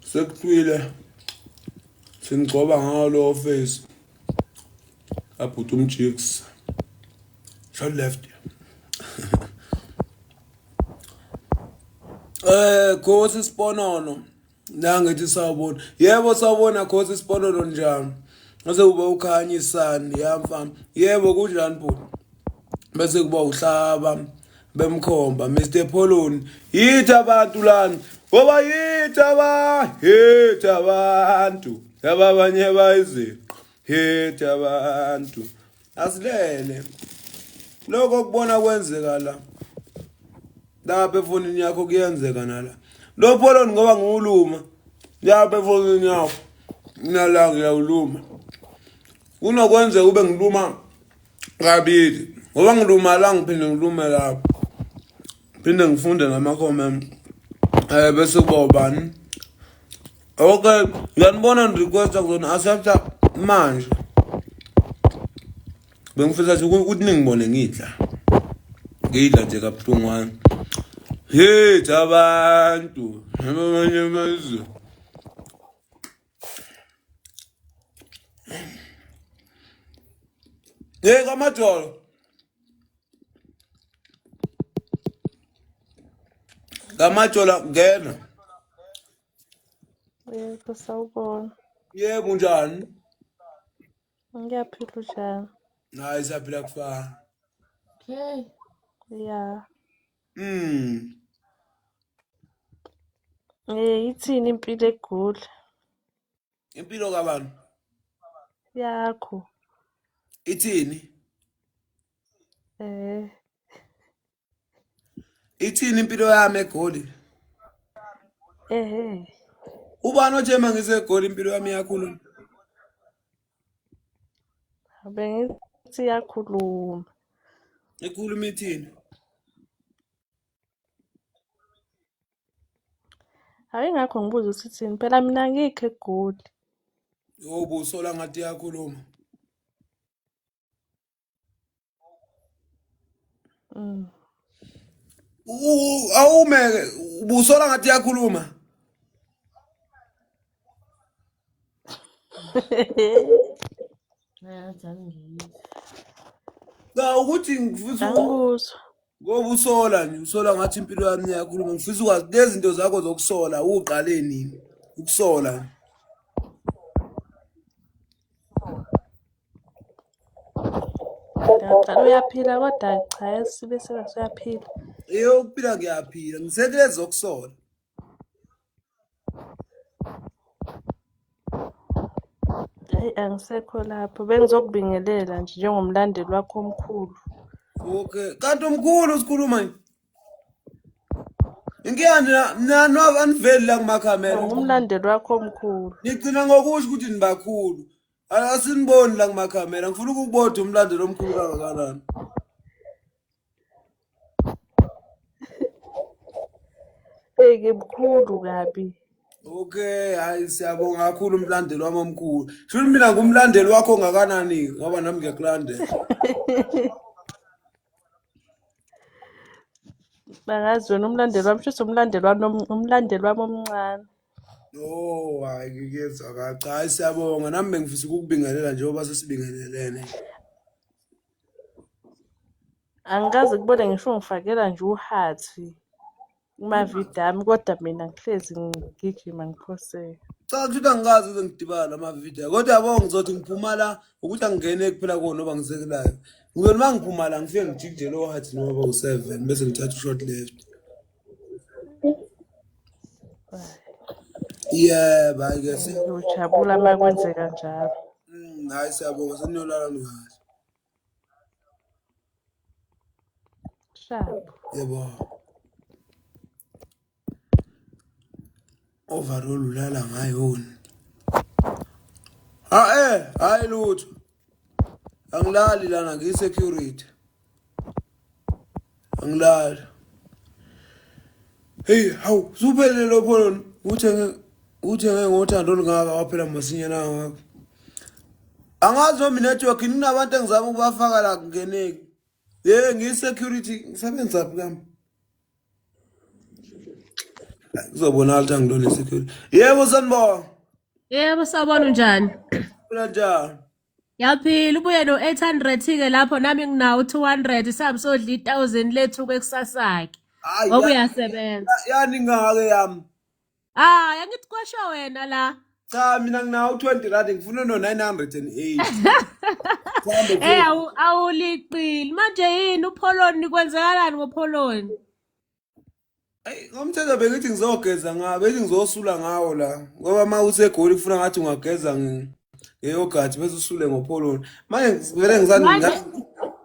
Sekuhlwile. Sinigcoba ngawo lo face. Abhuti umjiks. Shot left. Khosi Siponono. Nangithi sawubona. Yebo sawubona Khosi Siponono njani? Ngase kuba ukhanyisani yamfana. Yebo kunjani bhuti? Bese kuba uhlaba bemkhomba Mr Poloni. Yithi abantu lana. Ngoba yithi aba yithi abantu. Ababanye bayiziqo. Yithi abantu. Asilele. Lokho kubona kwenzeka la. Lapha efonini yakho kuyenzeka nala. Lo Poloni ngoba ngiwuluma. Lapha efonini yakho. Nala ngiyawuluma. Kunokwenzeka ube ngiluma kabili. Ngoba ngiluma la ngiphinde ngilume lapha. Phinde ngifunde nama-comment. Bese kuba ubani? Okay, ngiyanibona ni-requesta kuzona accepta manje. Bengifisa nje ukuthi ningibone ngidla. Ngidla nje kabuhlungwana. Hey abantu, abanye amazwe. Hey kaMajolo. KaMajola ngena. Yebo, sawubona. Yebo unjani? Ngiyaphila unjani? Hayi siyaphila kufana. Okay. Ya. Ithini impilo egoli? Impilo kabani? Yakho. Ithini? Eh. Ithini impilo yami eGoli? Ehhe. Ubani othe mangisegoli impilo yami iyakhuluma? Bengithi iyakhuluma. Ikhuluma ithini? Hayi ngakho ngibuza ukuthi ithini. Phela mina angikho eGoli. Yobo usola ngathi iyakhuluma. Awume ubusola ngathi iyakhuluma. Cha ukuthi ngifisa Angikuzwa. ngoba usola nje usola ngathi impilo yami iyakhuluma ngifisa ukwazi lezi zinto zakho zokusola uqale nini ukusola. Ngiyaqala uyaphila kodwa cha sibe sengathi uyaphila. Iyo ukuphila ngiyaphila ngisekulezi zokusola. Hayi angisekho lapho bengizokubingelela nje njengomlandeli wakho omkhulu. Okay kanti umkhulu usikhuluma nje. Inkinga nina nina aniveli la kumakhamera. Ngumlandeli wakho omkhulu. Nigcina ngokusho ukuthi nibakhulu. Asiniboni la kumakhamera. Ngifuna ukukubona umlandeli omkhulu kangakanani. Hey ngimkhulu kabi. Okay, hayi siyabonga kakhulu umlandeli wami omkhulu. Shuthi mina ngumlandeli wakho ongakanani ngoba nami ngiyakulandela. Bangazi wena umlandeli wami shuthi umlandeli wami umlandeli wami omncane. Oh, hayi kuyezwakala. Cha, hayi siyabonga. Nami bengifisa ukukubingelela njengoba sesibingelelene. Angikaze kubone ngisho ungifakela nje uhathi kumavidiyo ami kodwa mina ngihlezi ngigijima ngiphoseka. Cha kusho ukuthi angikaze ngize ngidibane namavidiyo kodwa yabo ngizothi ngiphuma la ukuthi angingene kuphela kona noba ngisekulayo. Ngizothi uma ngiphuma la ngifike ngijikijele ohathi noma bawu-seven bese ngithatha u-short left. Yebo, hhayi ke Ngiyojabula uma kwenzeka njalo. Hhayi siyabonga seniyolala nikahle. Sharp. Yebo. Overall ulala ngayoni. Ha hayi lutho. Angilali lana ngiyi-security. Angilali. Hey, hawu, suphelele lo pholoni. Uthenge ngothando olungaka waphela masinya na ngakho. Angazi noma i-network ninabantu engizama ukubafaka la kungeneki. Ye ngiyi-security ngisebenza phi kami? Kuzobonakala ukuthi angilona security. Yebo sanibona. Yebo, sawubona unjani? Phila njani? Yaphila ubuye no-800 ke lapho nami nginawo u-200 sihambe sodla i-1000 lethu kwekusasa-ke. Hayi Ngoba uyasebenza. yani ngake yami. Ah, angithi kwasho wena la. Cha mina nginawo u20 rand ngifuna no 980. Sihambe Eh awuliqili. Manje yini uPholoni kwenzakalani ngoPholoni? Ayi ngomthetho bengithi ngizogeza ngawo, bethi ngizosula ngawo la. Ngoba uma useGoli kufuna ngathi ungageza ngeyogathi bese usule ngopholoni. Manje vele ngisani Manje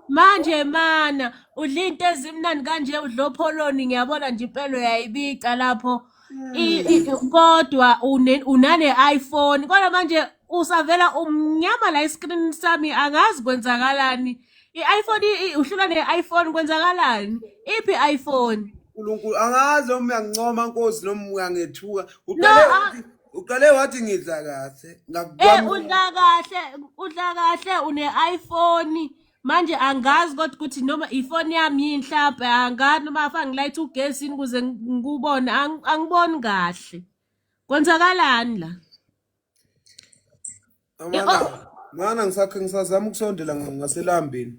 manje mana udla into ezimnandi kanje udla opholoni ngiyabona nje impela uyayibica lapho. Kodwa unane iPhone kodwa manje usavela umnyama la escreen sami angazi kwenzakalani. I-iPhone uhlula ne-iPhone kwenzakalani? Iphi i-iPhone? uNkulunkulu angazi noma uyangincoma Nkosi noma uyangethuka. No, Uqale wathi uqale wathi ngidla kahle. Ngakwami udla kahle, udla kahle une-iPhone. Manje angazi kodwa ukuthi noma ifoni yami yini mhlampe angazi noma afake ngilayithe ugesi yini ukuze ngikubone angiboni kahle. Kwenzakalani la? Amana mana ngisakhe ngisazama ukusondela ngaselambini.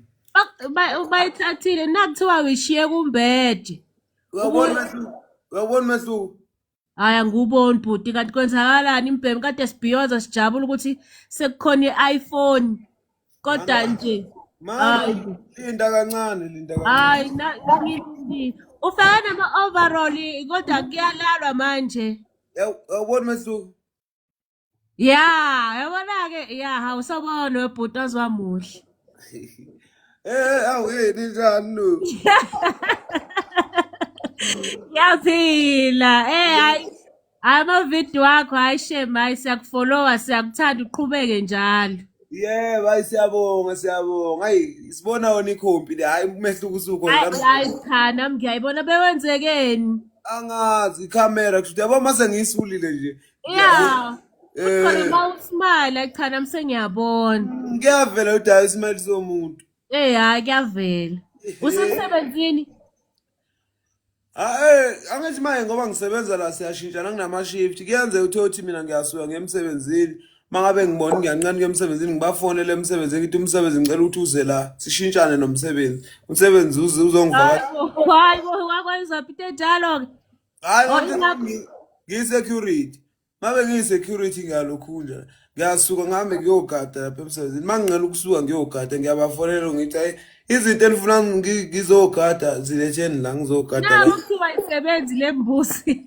Bayithathile nakuthiwa uyishiye kumbede. Uyabona mehluko? Uyabona mehluko? Hayi angiwuboni bhuti kanti kwenzakalani imbhemu kade sibhiyoza sijabula ukuthi sekukhona i-iPhone kodwa nje Manje linda kancane linda kancane. hayi ngilindile. Ufake nama-overall kodwa kuyalalwa manje. Uyabona mehluko? Ya, yabona-ke ya hawu sawubona webhuti waze wamuhle. Awu hey ninjani lo? Yaphila. Hayi hayi amavidiyo wakho hayi shame hayi siyakufollowa siyakuthanda uqhubeke njalo. Yebo hayi siyabonga siyabonga. Hayi sibona wona ikhompi le hayi umehluko usukhona Hayi hayi cha nami ngiyayibona bewenzekeni. Angazi ikhamera kusho yabo mase ngiyisulile nje. Ya. Khona uma usmile cha nami sengiyabona. Ngiyavela ukuthi hayi isimali somuntu. Hayi kuyavela. Usemsebenzini? Angithi manje ngoba ngisebenza la siyashintshana kunama shift. Kuyenzeka uthole ukuthi mina ngiyasuka ngemsebenzini. Mangabe ngibona ngiyanqana emsebenzini ngibafonele emsebenzini ngithi umsebenzi ngicela ukuthi uze la sishintshane nomsebenzi. Umsebenzi uze uzongivakashela. Hayi bo wakwenza into enjalo ke. Hayi ngiyi-security. Mabe ngiyi-security ngiyalokhu nje. Ngiyasuka ngihambe ngiyogada lapha emsebenzini. Mangingcela ukusuka ngiyogada ngiyabafonela ngithi hayi izinto enifuna ngizogada ziletheni la ngizogada la. Naku kuthiwa isebenzi lembusi.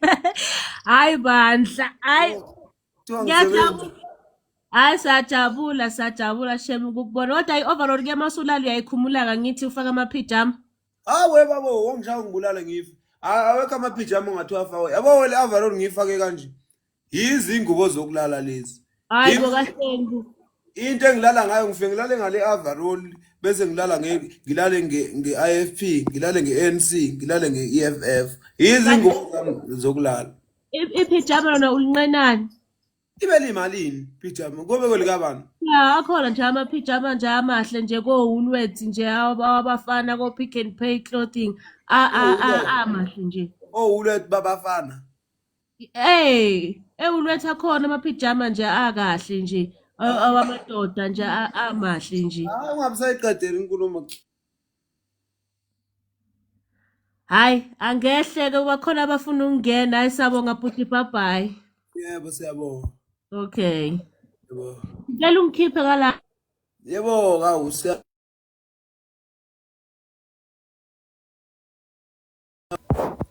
Hayi bandla, hayi Kuthiwa ngisebenza. Hayi siyajabula siyajabula shame ukukubona. Kodwa i-overall ke masulala uyayikhumula ngithi ufaka amaphijama. Hawe babo wongishaya ngibulale ngife. Awekho amaphijama ongathiwa afakwe. Yabo le overall ngiyifake kanje. Yizi ingubo zokulala lezi. Hayi bo kahlengu. Into engilala ngayo ngifike ngilale ngale overall bese ngilala ngilale nge-IFP, ngilale nge-ANC, ngilale nge-EFF. Yizi ingubo zami zokulala. Iphijama lona ulinqenani? Ibe limalini phijama? Kobe kwelikabani? Ya akhona nje amaphijama nje amahle nje ko-Woolworths nje awabafana ko-Pick n Pay clothing amahle nje. O-Woolworths babafana. E-Woolworths akhona amaphijama nje akahle nje awamadoda nje amahle nje. Hayi ungabe usayiqedela inkulumo. Hayi angehle ke bakhona abafuna ukungena. Hayi siyabonga bhuti, bye bye. Yebo siyabonga. Okay. Yebo. Ngicela ungikhiphe ngala. Yebo kawu siya.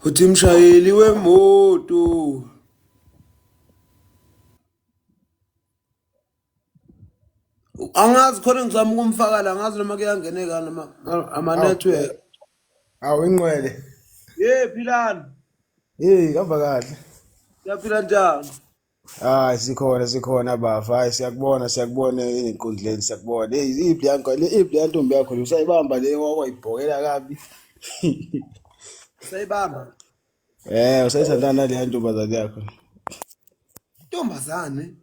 Uthi mshayeli wemoto. Angazi khona ngizama ukumfaka la angazi noma kuyangeneka noma ama network. Awu inqwele. Ye philani. Hey hamba kahle. Siyaphila njani? Hayi sikhona sikhona bafa. Hayi siyakubona siyakubona ezinkundleni siyakubona. Hey iphi yakho le iphi yantombi yakho usayibamba le wayibhokela kabi. Usayibamba. Usayithandana nale ntombazane yakho. Ntombazane.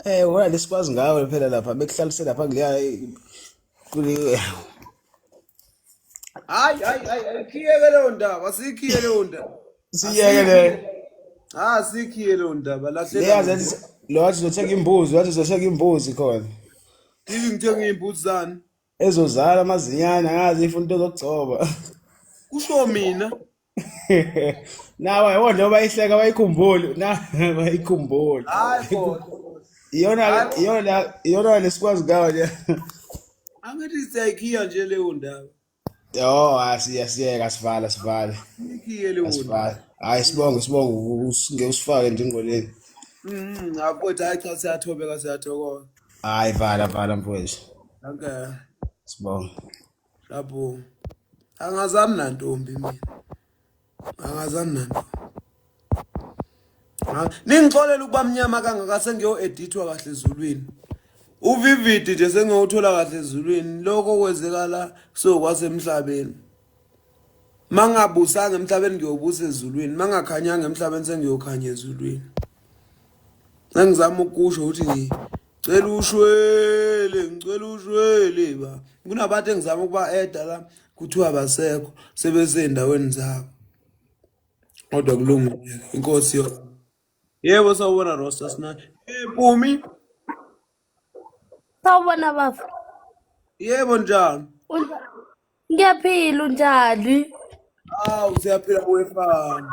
Wena lesikwazi ngawe phela lapha bekuhlalise lapha kuleya kule Hayi hayi hayi khiyeke leyo ndaba, asikhiye leyo ndaba. Siyeke le. Ah sikhiye leyo ndaba lahleka Leyazi athi lo wathi uzothenga imbuzi, wathi uzothenga imbuzi khona. Ngithi ngithenga iy'mbuzi zani? Ezozala amazinyane angazi ifuna into zokugcoba. Kusho mina. Nawe yabo njengoba ihleka bayikhumbuli, na bayikhumbuli. Hayi kodwa. Iyona iyona iyona lesikwazi ngayo nje. Angithi siyayikhiya nje leyo ndaba. Yo, asiyasiyeka sivala sivala. Ikhiye leyo ndaba. Asivala. Hayi sibonge sibonge ngeke usifake nje engqondweni. Mfowethu hayi cha siyathobeka siyathokoza. Hayi vala vala mfowethu. Danke. Sibonge. Lapho. Angazami nantombi mina. Angazami nantombi. Ningixolela ukuba mnyama kangaka sengiyo-edithwa kahle ezulwini. Uvivid nje sengiyowuthola kahle ezulwini. Lokho okwenzeka la kusuke kwasemhlabeni. Mangabusanga emhlabeni ngiyobusa ezulwini. Mangakhanyanga emhlabeni sengiyokhanya ezulwini. Engizama ukusho ukuthi ngicela ushwele, ngicela ushwele ba. Kunabantu engizama ukuba eda la kuthiwa basekho sebesendaweni zabo. Kodwa kulungile. Inkosi yona. Yebo sawubona Rosta sina. Hey Mpumi. Sawubona baba. Yebo njani? Ngiyaphila unjani? Awu siyaphila wefana.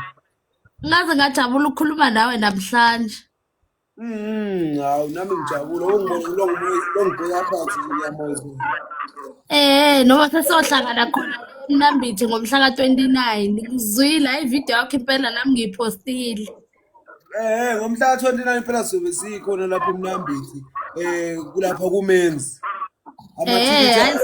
Ngaze ngajabula ukukhuluma nawe namhlanje. Hawu nami ngijabula ungibona longibheka phansi nje ngiyamoyizela. Noma sesiyohlangana khona eMnambithi ngomhla ka-29. Ngizwile hayi ividiyo yakho impela nami ngiyipostile. Ngomhla ka-29 phela sizobe sikhona lapha eMnambithi. Kulapha kumenzi. Amathikithi hayi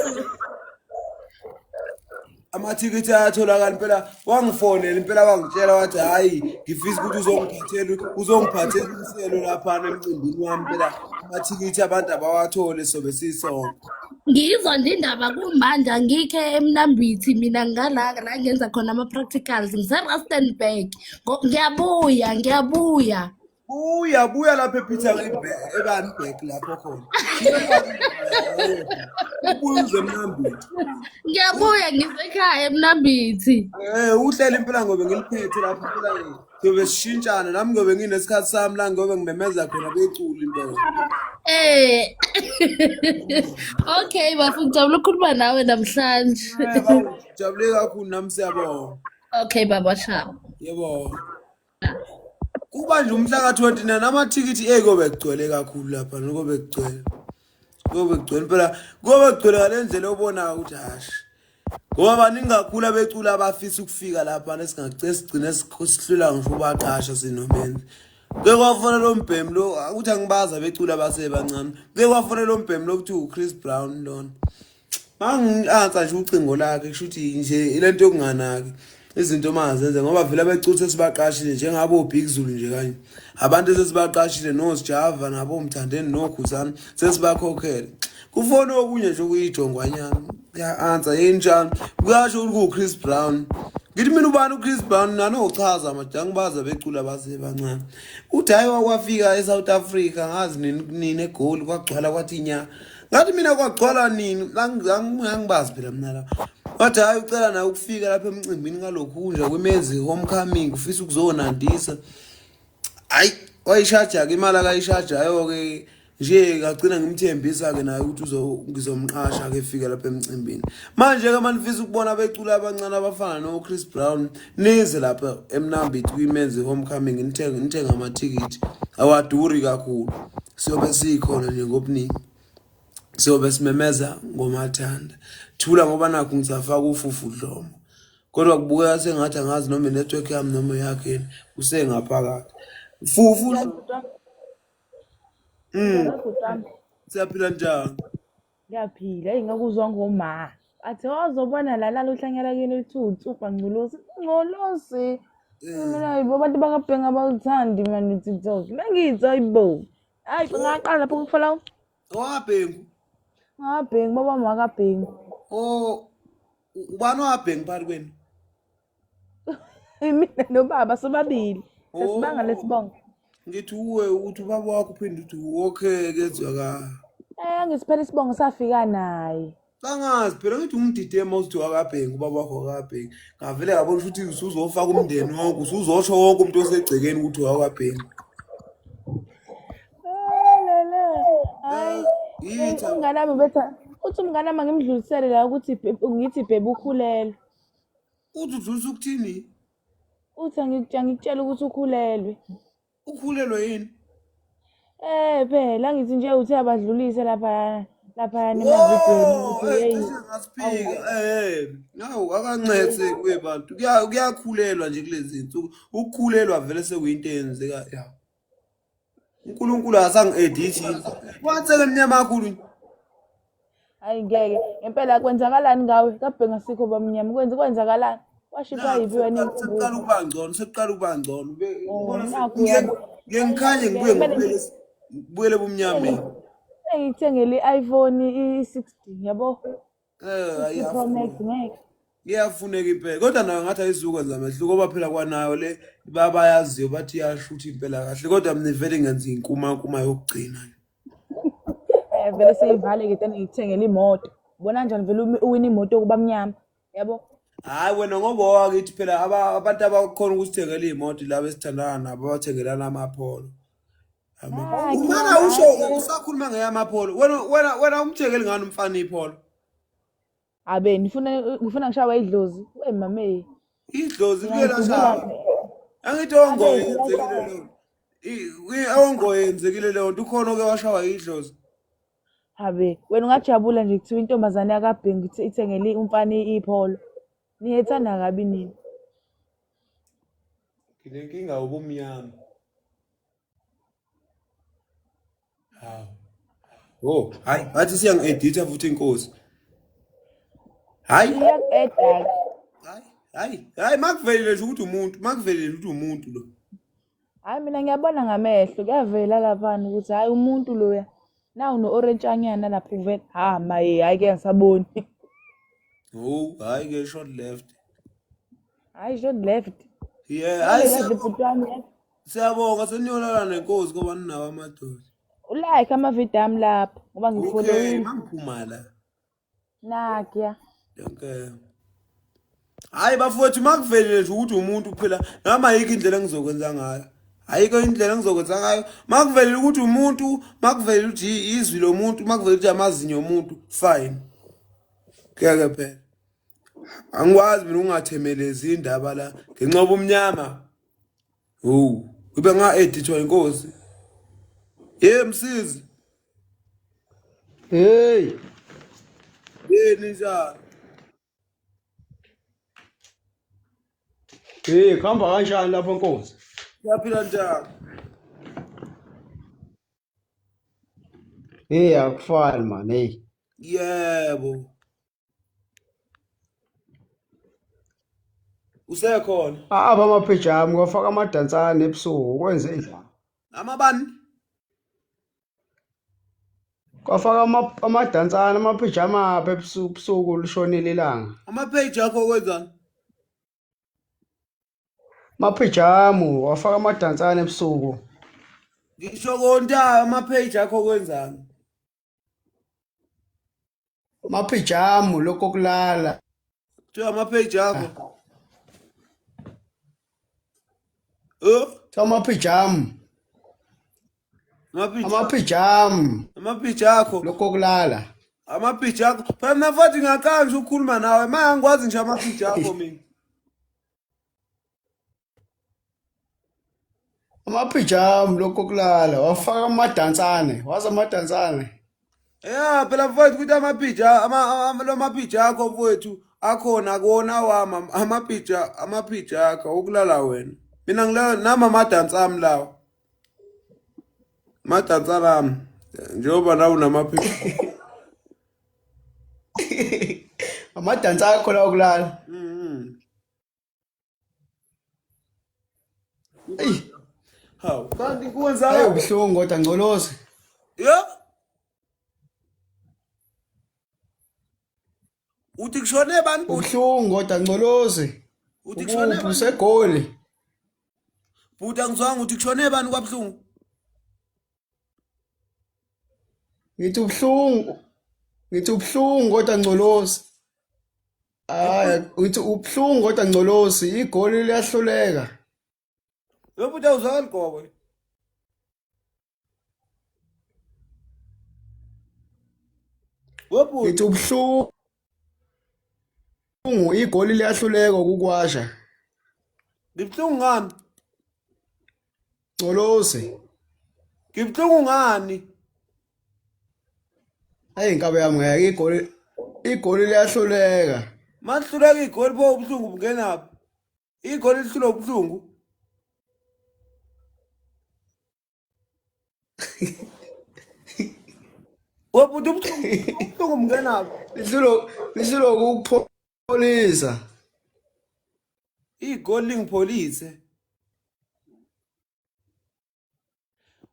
amathikithi ayatholakala impela wangifonela impela wangitshela wathi hhayi ngifisa ukuthi uzongiphathela uzongiphathela umselo laphana emcimbini wami impela amathikithi abantu abawathole sobe sisonke. Ngiyizwa nje indaba kumanje angikho eMnambithi mina ngala la ngenza khona ama-practicals ngise-Rustenburg. Ngiyabuya ngiyabuya. Buya buya lapha ePeter eBanberg lapho khona. Ubuye uze eMnambithi. Ngiyabuya ngisekhaya eMnambithi. Uhlele impela ngobe ngiliphethe lapha impela ngobe sishintshana nami ngobe nginesikhathi sami la ngobe ngimemeza khona becula impela. Okay bafo ngijabula ukukhuluma nawe namhlanje. Jabule kakhulu nami siyabonga. Okay baba shaba. Yebo. Kuba nje umhla ka-29 amathikithi kobe kugcwele kakhulu lapha kobe kugcwele. Kobe kugcwele phela kobe kugcwele ngale ndlela obonayo ukuthi hashi. Ngoba baningi kakhulu abecula abafisa ukufika lapha nesingagcine sigcine sihlula ngisho ubaqasha sinomenzi. Kuke kwafonela lo mbhemu lo ukuthi angibazi abecula abasebancane. Kuke kwafonela lo mbhemu lo kuthiwa uChris Brown lona. Mangi-ansa nje ucingo lakhe kusho ukuthi nje lento yokunganaki izinto mangazenze ngoba vele abeculi sesibaqashile njengabo Big Zulu nje kanye. Abantu esesibaqashile noSjava nabo Mthandeni noKhuzani sesibakhokhele. Kufona okunye nje okuyijongwanyana. Kuya-ansa yinjani? Kuyasho ukuthi kuwu-Chris Brown. Ngithi mina ubani uChris Brown nanochaza manje angibazi abeculi abasebancane. Uthi hayi wakwafika eSouth Africa ngazi nini nini eGoli kwagcwala kwathi nya. Ngathi mina kwagcwala nini angibazi phela mina la. Wathi hayi ucela naye ukufika lapha emcimbini kalokhu nje kwimenzi homecoming ufisa ukuzonandisa. Hayi wayishaja-ke imali akayishajayo-ke nje ngagcina ngimthembisa-ke naye ukuthi ngizomqasha-ke efike lapha emcimbini. Manje-ke uma nifisa ukubona abeculi abancane abafana no-Chris Brown nize lapha eMnambithi kwimenzi homecoming nithenge amathikithi awaduri kakhulu. Siyobe sikhona nje ngobuningi. Siyobe simemeza ngomathanda. Thula ngoba nakhu ngisafaka ufufu dlomo. Kodwa kubukeka sengathi angazi noma inetwork yami noma eyakhe yini usengaphakathi. Fufu siyaphila njani? Ngiyaphila, eyi ngakuzwa ngoma. Athi wazobona la lala uhlanyela kini lithiwa utsupha ngcolosi. Ngcolosi. Mina hayibo abantu bakabhenga abawuthandi mani uTikTok. Bengithi hayibo. Hayi ngaqala lapho ukufollow. Owabhengu. Ngabhengu baba makabhengu. Oh ubani owabhengu phakathi kwenu? Mina nobaba sobabili. Sesibanga lesibongo. Ngithi uwe ukuthi ubaba wakho uphinde uthi okay kezwakala. Ngithi phela isibongo safika naye. Angazi phela ngithi ungidide uma uthi akabhengi ubaba wakho akabhengi. Ngavele ngabona ukuthi usuzofaka umndeni wonke, usuzosho wonke umuntu osegcekeni ukuthi awakabhengi. Lele. Hayi. Yithi Umngane wami betha uthi umngane wami ngimdlulisele la ukuthi ngithi bhebe ukhulelwe. Uthi udlulisa ukuthini? Uthi angikutshela ukuthi ukhulelwe. Ukhulelwe yini? Eh phela ngithi nje uthe abadlulise lapha laphayana emavidweni Wo, ukuthi eh hey cishe ngasiphika eh nawu akancetse kuye bantu kuyakhulelwa nje kulezi zinsuku ukukhulelwa vele sekuyinto eyenzeka ya uNkulunkulu asangi-edit yini watheke emnyama kakhulu hayi ngeke ngempela kwenzakalani ngawe kabhenga sikho bamnyama kwenze kwenzakalani washipha yiphi wena sekuqala inkumbulo ukuba ngcono sekuqala ukuba ngcono Oh, ubona nakhu uyabo ngike ngikhanye ngibuye kumele ngibuyele ebumnyameni ngikuthengele i-iPhone i-16 yabo eh 60 Pro Max ngeke iyafuneka impela kodwa nayo ngathi ayizukwenza mehluko ngoba phela kwanayo le babayaziyo bathi iyashutha impela kahle kodwa mina vele ngenza inkumankuma yokugcina eh vele seyivale ke tani ngikuthengele imoto ubona kanjani vele uwina imoto kuba mnyama yabo hhayi wena ngoba owakithi phela abantu abakhona ukusithengela iy'moto laba esithandana nabo abathengelana amapholo Nakhu, umana usho hhayi. usakhuluma ngeyamapholo wena wena wena umthengeli ngani umfana ipholo Abe ngifuna ngishawe idlozi we mame idlozi liye ngiyadubula lashaya angithi ongoye abe yenzekile leyo ongoye yenzekile leyo nto ukhona oke washawa idlozi Habe wena ungajabula nje kuthiwa intombazane yakabhengu ithengele umfana ipholo niyethanda kabi nini nginenkinga yobumnyama hawu oh hayi bathi siyangi-editha futhi inkosi hayi iyaku-eda-ke hayi hayi hayi makuvelile nje ukuthi umuntu makuvelile ukuthi umuntu lo hhayi mina ngiyabona ngamehlo kuyavela laphana ukuthi hhayi umuntu loya nawu no-orentshanyana lapho uvela ha maye hhayi-ke angisaboni oh hayi ke short left hhayi short left yeah hayi kahle bhuti wami siyabonga seniyolala nenkosi ngoba ninawo amadoda ulike amavidiyo ami lapho ngoba okay ngifolowile mangiphuma la nakya okay hayi bafowethu makuvelile nje ukuthi umuntu phela noma ayikho indlela engizokwenza ngayo ayikho indlela engizokwenza ngayo makuvelile ukuthi umuntu makuvelile ukuthi izwi lomuntu makuvelile ukuthi amazinyo omuntu fine kuyake phela angikwazi mina ukungathemelezi indaba la ngenxa yobumnyama oh kube nga-edithwa inkosi ye msizi Hey, yini njani hey, kuhamba kanjani lapho nkosi? siyaphila njani Hey, akufani man, hey. yebo usekhona Aba amaphijamu kwafaka amadansane ebusuku kwenze njani? amabani Kwafaka amadansane amaphijama apha ebusuku ebusuku lishonile ilanga. amapheji akho okwenzani Maphijamu wafaka amadansane ebusuku. ngisho konta amapheji akho okwenzani Maphijamu lokho kulala. kuthiwa amapheji akho oh Kuthiwa amaphijamu, amapheji amaphijamu amapheji akho lokho kulala. amapheji akho phela mina futhi ngingaqala nje ukukhuluma nawe ma angikwazi nje amapheji akho mina Amaphijamu lokho kulala wafaka amadansane, wazi amadansane. Ya phela mfowethu ukuthi amapija lo mapija akho mfowethu akhona akuwona wami amapija amapija akho okulala wena mina ngilala nami amadansi ami lawo amadansi alami njengoba nawe unamaphija Amadansi akho la okulala. Mhm. Eyi, Hawu kanti hayi kwenzakala ubuhlungu kodwa ngcolozi. ya uthi kushone bani bhuti Ubuhlungu kodwa ngcolozi. uthi kushone Ukuphi bani usegoli? bhuti angizwanga uthi kushone bani kwabuhlungu Ngithi ubuhlungu. Ngithi ubuhlungu kodwa Ngcolosi. Hayi, ngithi ubuhlungu kodwa Ngcolosi, igoli liyahluleka. Lo bhuti awuzwakali qobo. Webhuti. Ngithi ubuhlungu igoli liyahluleka ukukwasha. Ngibuhlungu ngani? Ngcolosi. Ngibuhlungu ngani? Hayi inkabe yami ngeke igoli igoli liyahluleka. Malihluleka igoli pho ubuhlungu bungenaphi? Igoli lihlulwa ubuhlungu. Webhuti ubuhlungu ubuhlungu bungenaphi? Lihlulwa lihlulwa ukupholisa. Igoli lingipholise.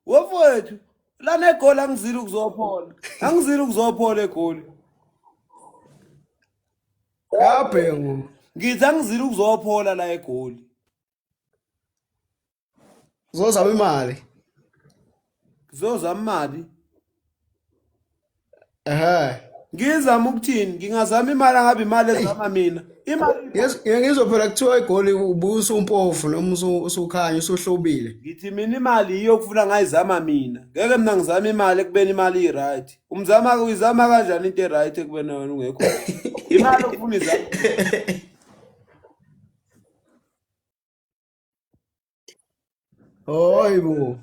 Wofowethu lana egoli angizile ukuzophola. Angizile ukuzophola egoli. Yabhengu. Ngithi angizile ukuzophola la egoli. Uzozama imali. Ngizozama imali. Ehhe. Ngizama ukuthini? Ngingazama imali angabe imali ezama mina. Imali Ngizwe phela kuthiwa igoli ubusa umpofu noma usukhanya usuhlobile. Ngithi mina imali yiyo okufuna ngayizama mina. Ngeke mina ngizame imali ekubeni imali i-right. Umzama uyizama kanjani into e-right ekubeni wena ungekho? Imali okufuna izama. Hayi bo.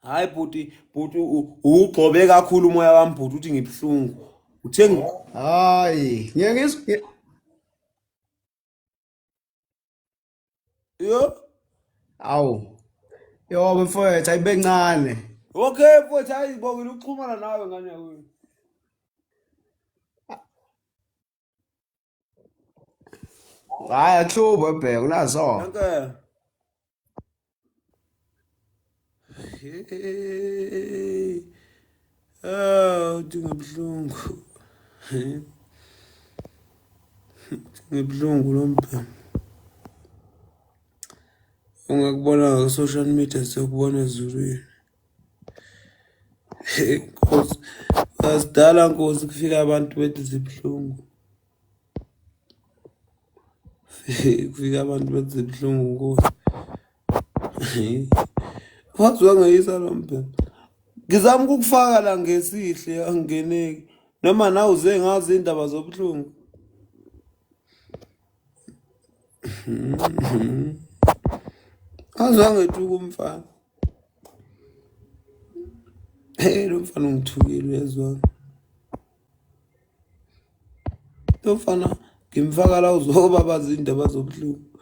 Hayi bhuti, bhuti ugxobe kakhulu umoya wami bhuti uthi ngibuhlungu. Uthe Hayi, ngeke ngizwe Yo. Awu. Yo mfowethu ayibencane. Okay mfowethu hayi ngibongile ukuxhumana nawe ngane yakwethu. Hayi akuhluphi ebheka unazo. Danke. Ah, uthi ngibuhlungu. Ngibuhlungu lo mbhemu. Ungakubona ku-social media siyokubona ezulwini. Nkosi, asidala Nkosi kufika abantu bethi zibuhlungu. Kufika abantu bethi zibuhlungu Nkosi. Wazi wangeyisa lo mbhemu. Ngizama ukukufaka la ngesihle angingeneki. Noma nawe uze ngazi indaba zobuhlungu. Wazi wangethuka umfana. Hey, lo mfana ungithukile uyezwa. Lo mfana ngimfaka la uzobabaza indaba zobuhlungu.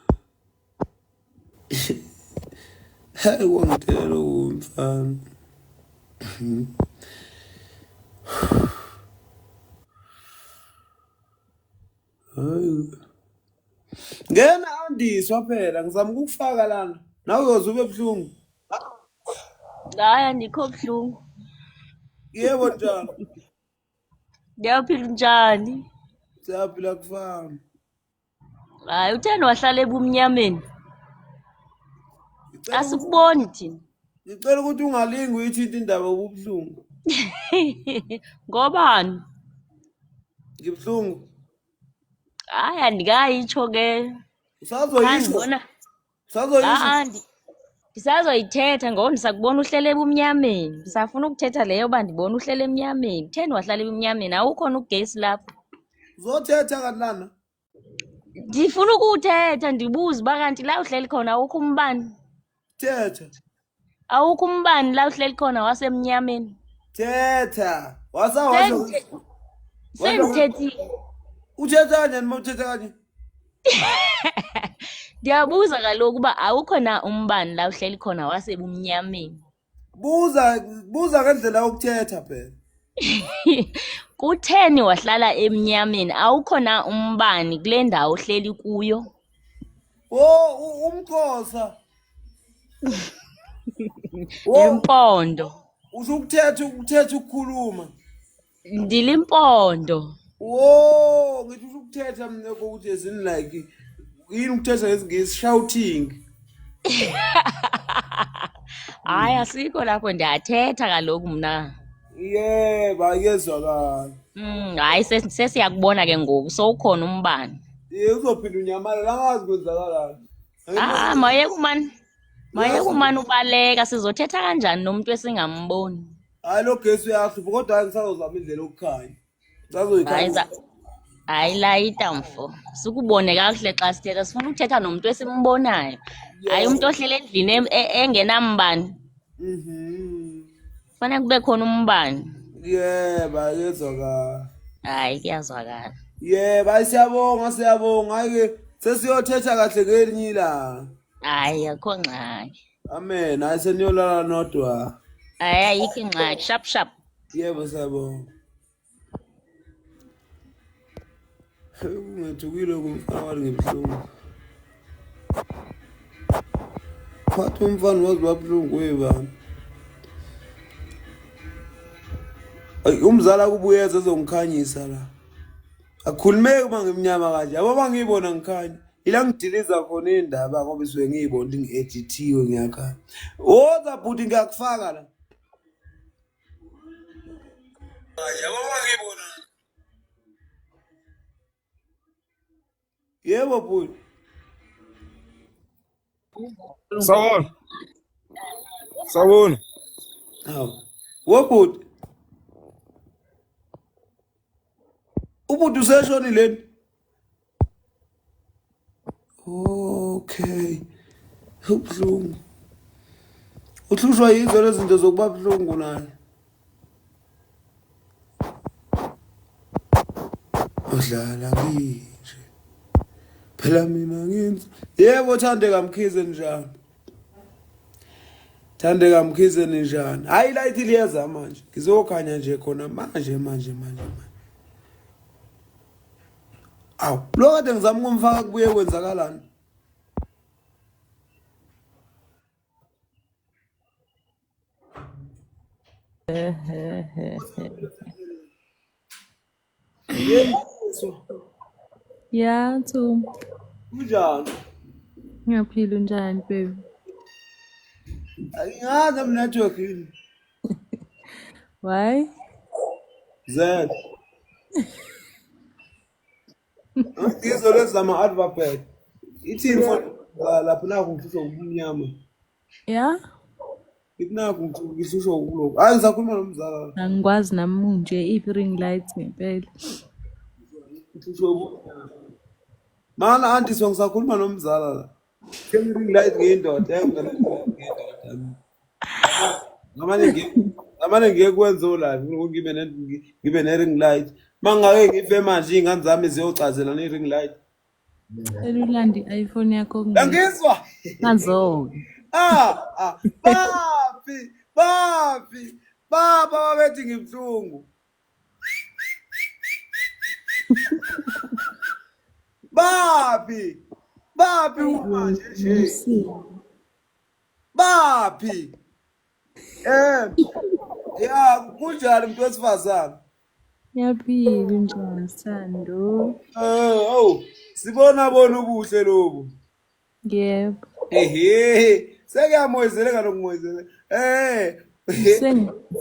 Hey, wangitshela umfana. Hayi. Ngena andiswa phela ngizama ukukufaka lana. Nawe uyoze ube buhlungu. Hayi andikho buhlungu. Yebo njalo. Ngiyaphila njani? Siyaphila kufana. Hayi utheni wahlala ebumnyameni? Ngicela ukuthi Asikuboni thina. ngicela ukuthi ungalingi uyithinta indaba yobubuhlungu. Ngobani? Ngibuhlungu. Hayi andikayitsho ke. Cha Usazoyisho. ndibona Usazoyisho. ha ndisazoyithetha ngoba ndisakubona uhlele ebumnyameni. Ndisafuna ukuthetha leyo uba ndibona uhlele emnyameni. Kutheni wahlala ebumnyameni? Awukhona ugesi lapho. Uzothetha kanti lana. Ndifuna ukuwuthetha ndibuze uba kanti la uhleli khona awukho umbane. Thetha. Awukho umbane la uhleli khona wasemnyameni. Thetha. Wasa washo. Washo. Sendithethile. Uthetha kanjani uma uthetha kanje? Ndiyabuza kaloku uba awukho na umbane la uhleli khona wasebumnyameni. Buza buza ngendlela yokuthetha phela. Kutheni wahlala emnyameni awukho na umbani kule ndawo ohleli kuyo? Oh, umxhosa. Wo Limpondo. usho ukuthetha ukuthetha ukukhuluma. Ndilimpondo. Wo ngithi usho ukuthetha mina ukuthi as in like yini ukuthetha ngesingisi shouting. Hayi asikho lapho ndiyathetha kaloku mna. Yebo, ayezwakala. Hayi sesiyakubona ke ngoku sowukhona umbane. Ye uzophinda unyamalala angazi kwenzakalani. Ah, mayeke umane. Mayeke umane ubaleka sizothetha kanjani nomuntu esingamboni? Hayi lo gesi uyahlupha kodwa hayi ngisazozama indlela yokukhanya. Hayi Ngisazoyikhanya. hayi layita mfo. Sikubone kakuhle xa sithetha sifuna ukuthetha nomuntu esimbonayo. Hayi umuntu ohlele endlini engenambani. Kufanele kube khona umbane. Yebo, ayezwakala. Hayi kuyazwakala. Yebo, hayi siyabonga, siyabonga. Hayi ke sesiyothetha kahle ngelinye ilanga. Hayi akho ngxaki. Amen. Hayi seniyolala nodwa. Hayi ayikho ingxaki. Sharp sharp. Yebo, siyabonga. Ungethukile kumfana wathi ngibuhlungu. Phathi umfana wazi wabuhlungu webani. Ayi umzala kubuyeza ezongikhanyisa la. Akukhulumeki uma ngimnyama kanje. Yabo bangibona ngikhanya. Ila ngidiliza khona indaba ngoba isuke ngiyibona ukuthi ngi-edithiwe ngiyakhanya. Woza bhuti ngiyakufaka la. Yabo bangibona. Yebo bhuti. Sawubona. Sawubona. Hawu. Wo bhuti. Ubhuti useshonile ni? Okay. Ubuhlungu. Uhlushwa yizo lezi zinto zokuba buhlungu naye. Udlala nginje. Phela mina nginzi. Yebo Thandeka Mkhize njani? Thandeka Mkhize ninjani? Hayi light liyeza manje. Ngizokhanya nje khona manje manje manje manje. Awu, lo kade ngizama ukumfaka kubuye kwenzakalani? Yebo. Ya, Thumba. Kunjani? Ngiyaphila unjani baby? Angazi am network yini. Why? Z. Izo lezi zama advert. Ithini for lapho nakho ngihlushwa ubumnyama. Ya? Ithi nakho ngihlushwa ukulokhu. Hayi ngisakhuluma nomzala. Angikwazi nami unje iphi ring light ngempela. Ngihlushwa ubumnyama. Mana anti so ngisakhuluma nomzala la. Thenga ring light ngiyindoda, eh ngicela ngiyindoda. Ngamane ngiye ngamane ngiye kwenza o-live ngibe ne ngibe ne ring light. Mangake ngife manje iy'ngane zami ziyocazela ne ring light. Cela ulande i-iPhone yakho kunginika. Yangizwa? Nazo-ke. Ah, ah, baphi, baphi, baba babethi ngibuhlungu. Baphi, baphi manje nje? Ngimsile. Baphi? Eh, ya kunjani umuntu wesifazane? Ngiyaphila unjani Sithando? Eh, oh, sibona bona ubuhle lobu. Yebo. Ehe, sekuyamoyizeleka nokumoyizela. Eh.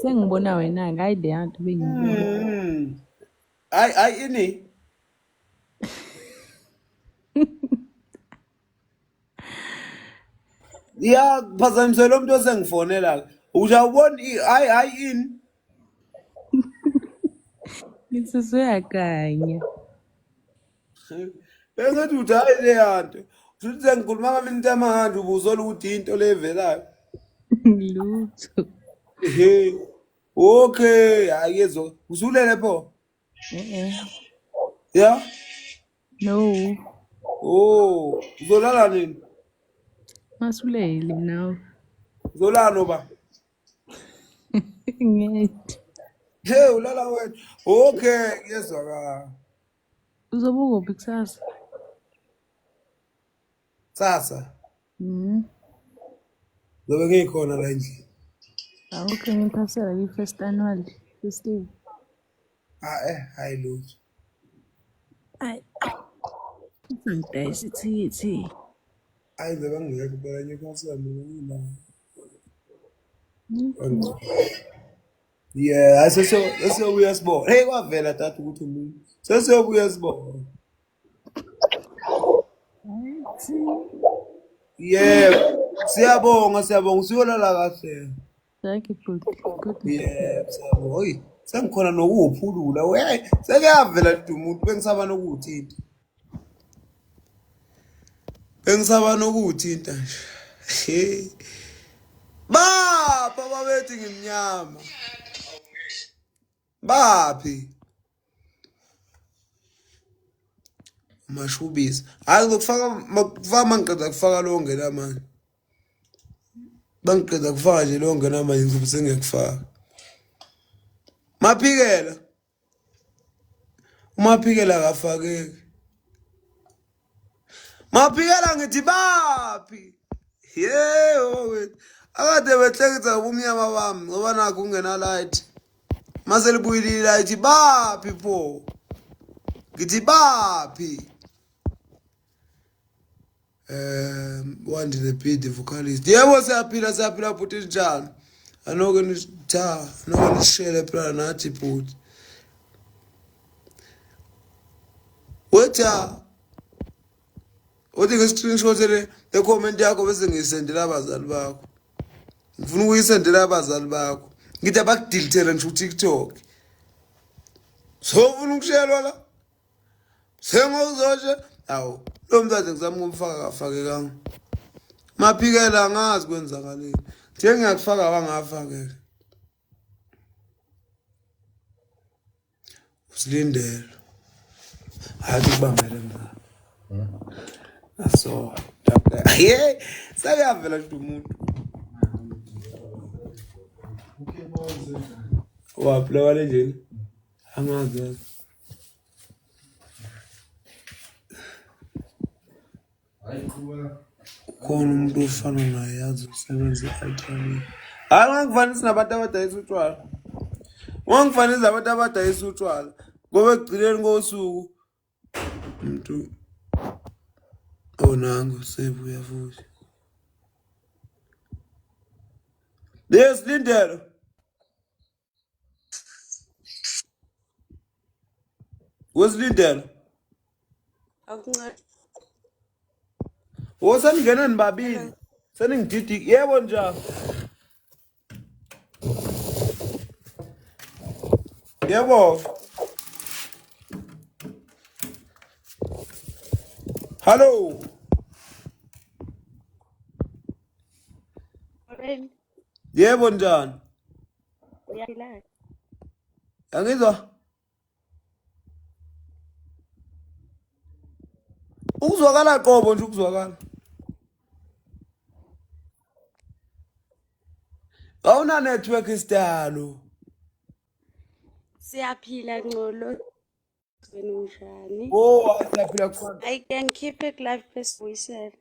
Sengibona wena-ke hayi leya nto bengiyibona. Hayi hayi ini. Ya phazamisela lo muntu osengifonela. Uyawubona hayi hayi ini. Ngithi usuyaganya. Bengithi uthi hayi leya nto. Uthi sengikhuluma ngaminti amahandi ubuzola ukuthi into le evelayo. Lutho. Ehe. Okay, hayi yezo. Usulele pho? Eh. Yeah? No. Oh, uzolala nini? Masulele nawe. Uzolala noba? Ngedwa. Hey, ulala wedwa. Okay, kuyezwakala. Uzobe ukuphi kusasa? Kusasa. Zobe ngikhona la endlini. Awukho ngiphasela kwi-first annual festival. Ah eh, hayi lutho. Hayi. Ngidayisa ithikithi. Hayi ngizobe ngingekho phela ngiphasela mina ngila. Yeah, hayi sesiyobuya sibone. Hey, kwavela tata ukuthi umuntu. Sesiyobuya sibone. Yebo, siyabonga siyabonga siyolala kahle. Thank you, bhuti. Good night. Yebo, siyabonga. Oyi, sengikhona nokuwuphulula. We, sekuyavela nje umuntu bengisaba nokuwuthinta. Bengisaba nokuwuthinta nje. He. Bapha babethi ngimnyama. Baphi? Mashubisa. Hayi ngizokufaka makufaka mangiqeda kufaka lo ngena manje. Bangiqeda kufaka nje lo ngena manje ngizobe sengiyakufaka. Maphikela. Umaphikela akafakeki. Maphikela ngithi baphi? Yebo wethu. Akade behlekisa ubumnyama bami ngoba nakho kungena light. Mase libuyile light baphi pho? Ngithi baphi? Wandile B the vocalist. Yebo siyaphila siyaphila bhuti njani? Anoke nitha, anoke nishele phela nathi bhuti. Wetha uthi ngi-screenshot le le comment yakho bese ngiyisendela abazali bakho. Ngifuna ukuyisendela abazali bakho. Ngithi abakudilithele ngisho uTikTok. Sofuna ukushelwa la? Sengozoshe awu lo mntazi ngizama ukumfaka akafakekanga. Maphikela angazi kwenzakaleni. Nje ngiyakufaka wangafakeka. Usilindele. Hayi kubambele mzala. Aso. Hey, sekuyavela nje umuntu. Waphi lo wale njeni? Angazi yazi. Ukhona umuntu ofana naye yazi usebenza e-Ultramini. Hayi ungangifanisi nabantu abadayisa utshwala. Ungangifanisi nabantu abadayisa utshwala. Ngoba ekugcineni kosuku umuntu onangu sebuya futhi. Yes, Lindelo. Wesilindelo. Akuncane. Wo seningena nibabili. Seningididi. Yebo njalo. Yebo. Hallo. Molweni. Yebo njani? Uyaphila? Angizwa. Ukuzwakala qobo nje ukuzwakala. Awuna network isidalo. Siyaphila Ngcolo. Wena unjani? Oh, siyaphila kufana. Ayi ke ngikhiphe ku-live besibuyisele.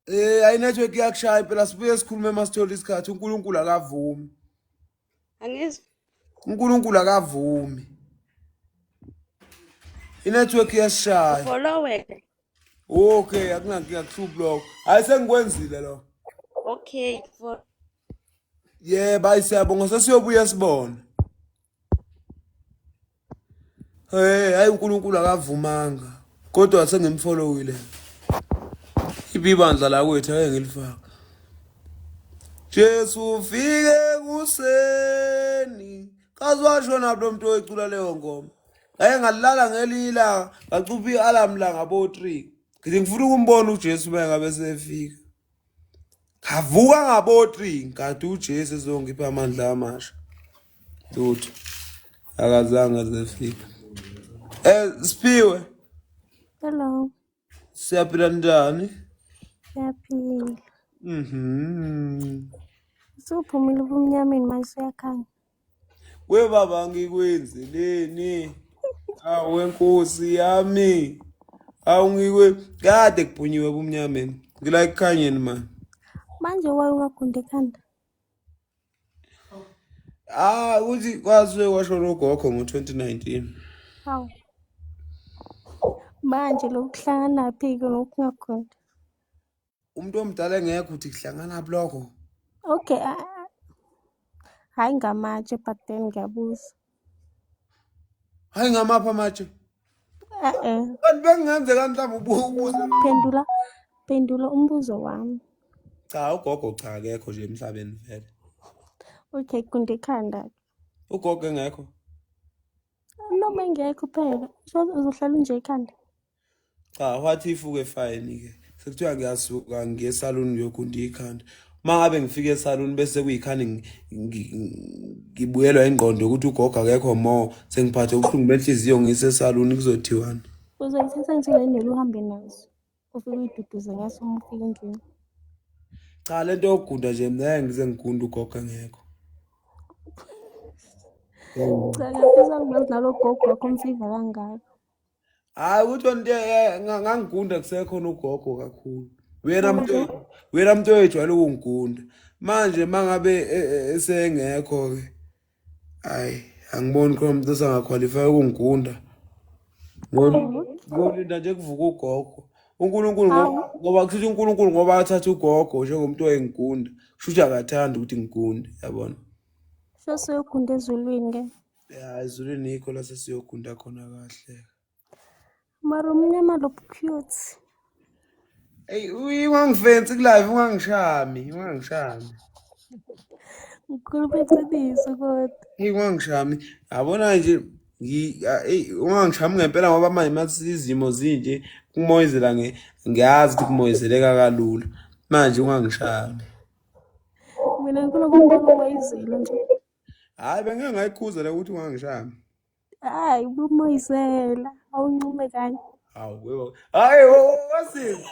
Eh, ayi network iyakushaya phela sibuye sikhulume masithola isikhathi uNkulunkulu akavumi. Angizwa. uNkulunkulu akavumi. Inetwork iyasishaya. Follow-ke. Okay, akunankinga kuhluphi lokho. Hayi sengikwenzile lokho. Okay, follow. Yebo, hayi siyabonga sesiyobuya sibone. Hey, hayi uNkulunkulu akavumanga. Kodwa sengimfollowile. Iphi ibandla la kwethu ake ngilifaka. Jesu ufike kuseni. Kazi washona lo muntu oyicula leyo ngoma. Ngaye ngalala ngelinye ilanga ngacupha i-alarm la ngabo 3. Ngithi ngifuna ukumbona uJesu uma ngabe sefika. Ngavuka ngabo 3 ngikade uJesu ezongipha amandla amasha. Lutho. Akazange azefika. Siphiwe, Hello, siyaphila njani? siyaphila. Mhm. Usuphumile ubumnyameni manje usuyakhanya. We baba ngikwenzeleni? Awu wenkosi yami. Awu ngikwe kade kuphunyiwe ebumnyameni. Ngila ekukhanyeni man. Manje waye ungagundi ekhanda. Ah, ukuthi kwasuke kwashona ugogo ngo-2019. Hawu. Manje lokhu kuhlanganaphi-ke nokungagundi? Umuntu omdala engekho uthi kuhlangana lokho. Okay, Hhayi ngamatshe but then ngiyabuza. Hayi ngamaphi amatshe? E-e. Kanti bekungenzeka mhlawumbe ubuze. Phendula phendula umbuzo wami. Cha ugogo cha akekho nje emhlabeni vele. Okay, gunda ikhanda. Ugogo engekho. Noma engekho phela, uzohlala unje ekhanda. Cha what if uke fine ke. Sekuthiwa ngiyasuka ngiye esaluni ngiyogunda ikhanda. Uma ngabe ngifike esaluni bese kuyikhanda ngibuyelwa ingqondo ukuthi ugogo akekho more sengiphathe ubuhlungu benhliziyo ngise esaluni kuzothiwani. Uzoyithatha nje le ndlela uhambe nazo. Ufike uyiduduze ngaso uma ufika endlini. Cha lento yokugunda nje mina ngeke ngize ngigunde ugogo engekho. Cha ngiyafisa ngimazi nalo gogo wakho umfiva kangaka. Hayi ukuthi wena ngangigunda kusekhona ugogo kakhulu. Wena muntu wena muntu oyejwayele ukungigunda. Manje mangabe esengekho ke hayi angiboni khona umuntu osangaqualify ukungigunda. Ngolinda nje kuvuka ugogo. uNkulunkulu ngoba kusho uNkulunkulu ngoba athatha ugogo njengomuntu oyengigunda. Kusho ukuthi akathandi ukuthi ngigunde, yabona. Sesiyogunda ezulwini ke. Ya ezulwini yikho la sesiyogunda khona kahle. Mara umnyama lo cute. Ey ungangifensi kulive ungangishami, ungangishami. Ngikhuluma iqiniso kodwa. Hey ungangishami. Yabona nje ey ungangishami ngempela ngoba manje mase izimo zinje kumoyizela ngiyazi ukuthi kumoyizeleka kalula. Manje ungangishami. Mina ngifuna ukubona umoyizelo nje. Hayi bengeke ngayikhuza le ukuthi ungangishami. Hayi ubumoyizela awuncume kanye. Hawu webo. Hayi wasisi.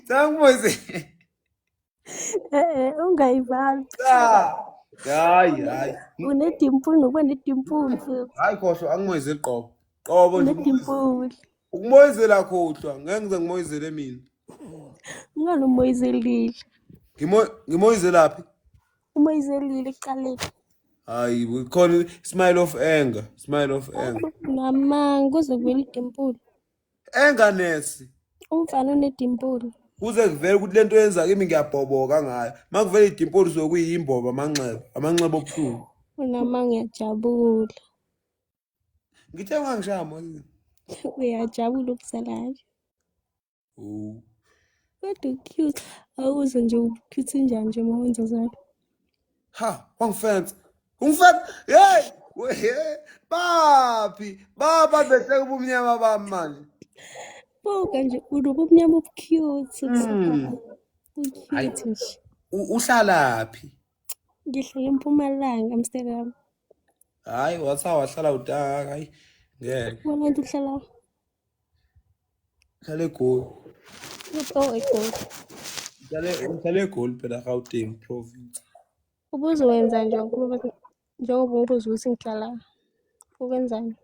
Cha ngimoyizela. Eh ungayivali. Cha. Hayi hayi. Unedimpulu nokuba nedimpulu futhi. Hayi khohlwa angimoyizeli qobo. Qobo nje. Unedimpulu. Ukumoyizela khohlwa ngeke ngize ngimoyizele mina. Ungalomoyizelile. Ngimoyizelaphi? Umoyizelile ekuqaleni. Hayi khona smile of anger, smile of anger. Namanga kuze kuvele idimpulu. Anger nesi. Umfana onedimpulu. Kuze kuvele ukuthi lento yenza kimi ngiyabhoboka ngayo. Makuvele idimpulu sokuyimboba amanxeba, amanxeba obuhlungu. Unamanga uyajabula. Ngithe ungangishaya mos. Uyajabula ukusalayo. Oh. Kodwa cute. Awuze nje cute njani nje uma wenza zalo. Ha, wangifensa. Ungifensa. Hey! Baphi? Baba behleka ubumnyama bami manje. Buka nje unobumnyama obu-cute. Cute nje. Uhlalaphi? Ngihlala eMpumalanga, Amsterdam. Hayi, watha wahlala udaka, hayi. Ngeke. Wena nto uhlala Ngihlala eGoli. Oh, eGoli. Ngihlala eGoli phela Gauteng province. Ubuzowenza nje ukuba njengoba ungibuza ukuthi ngihlala ukwenzani?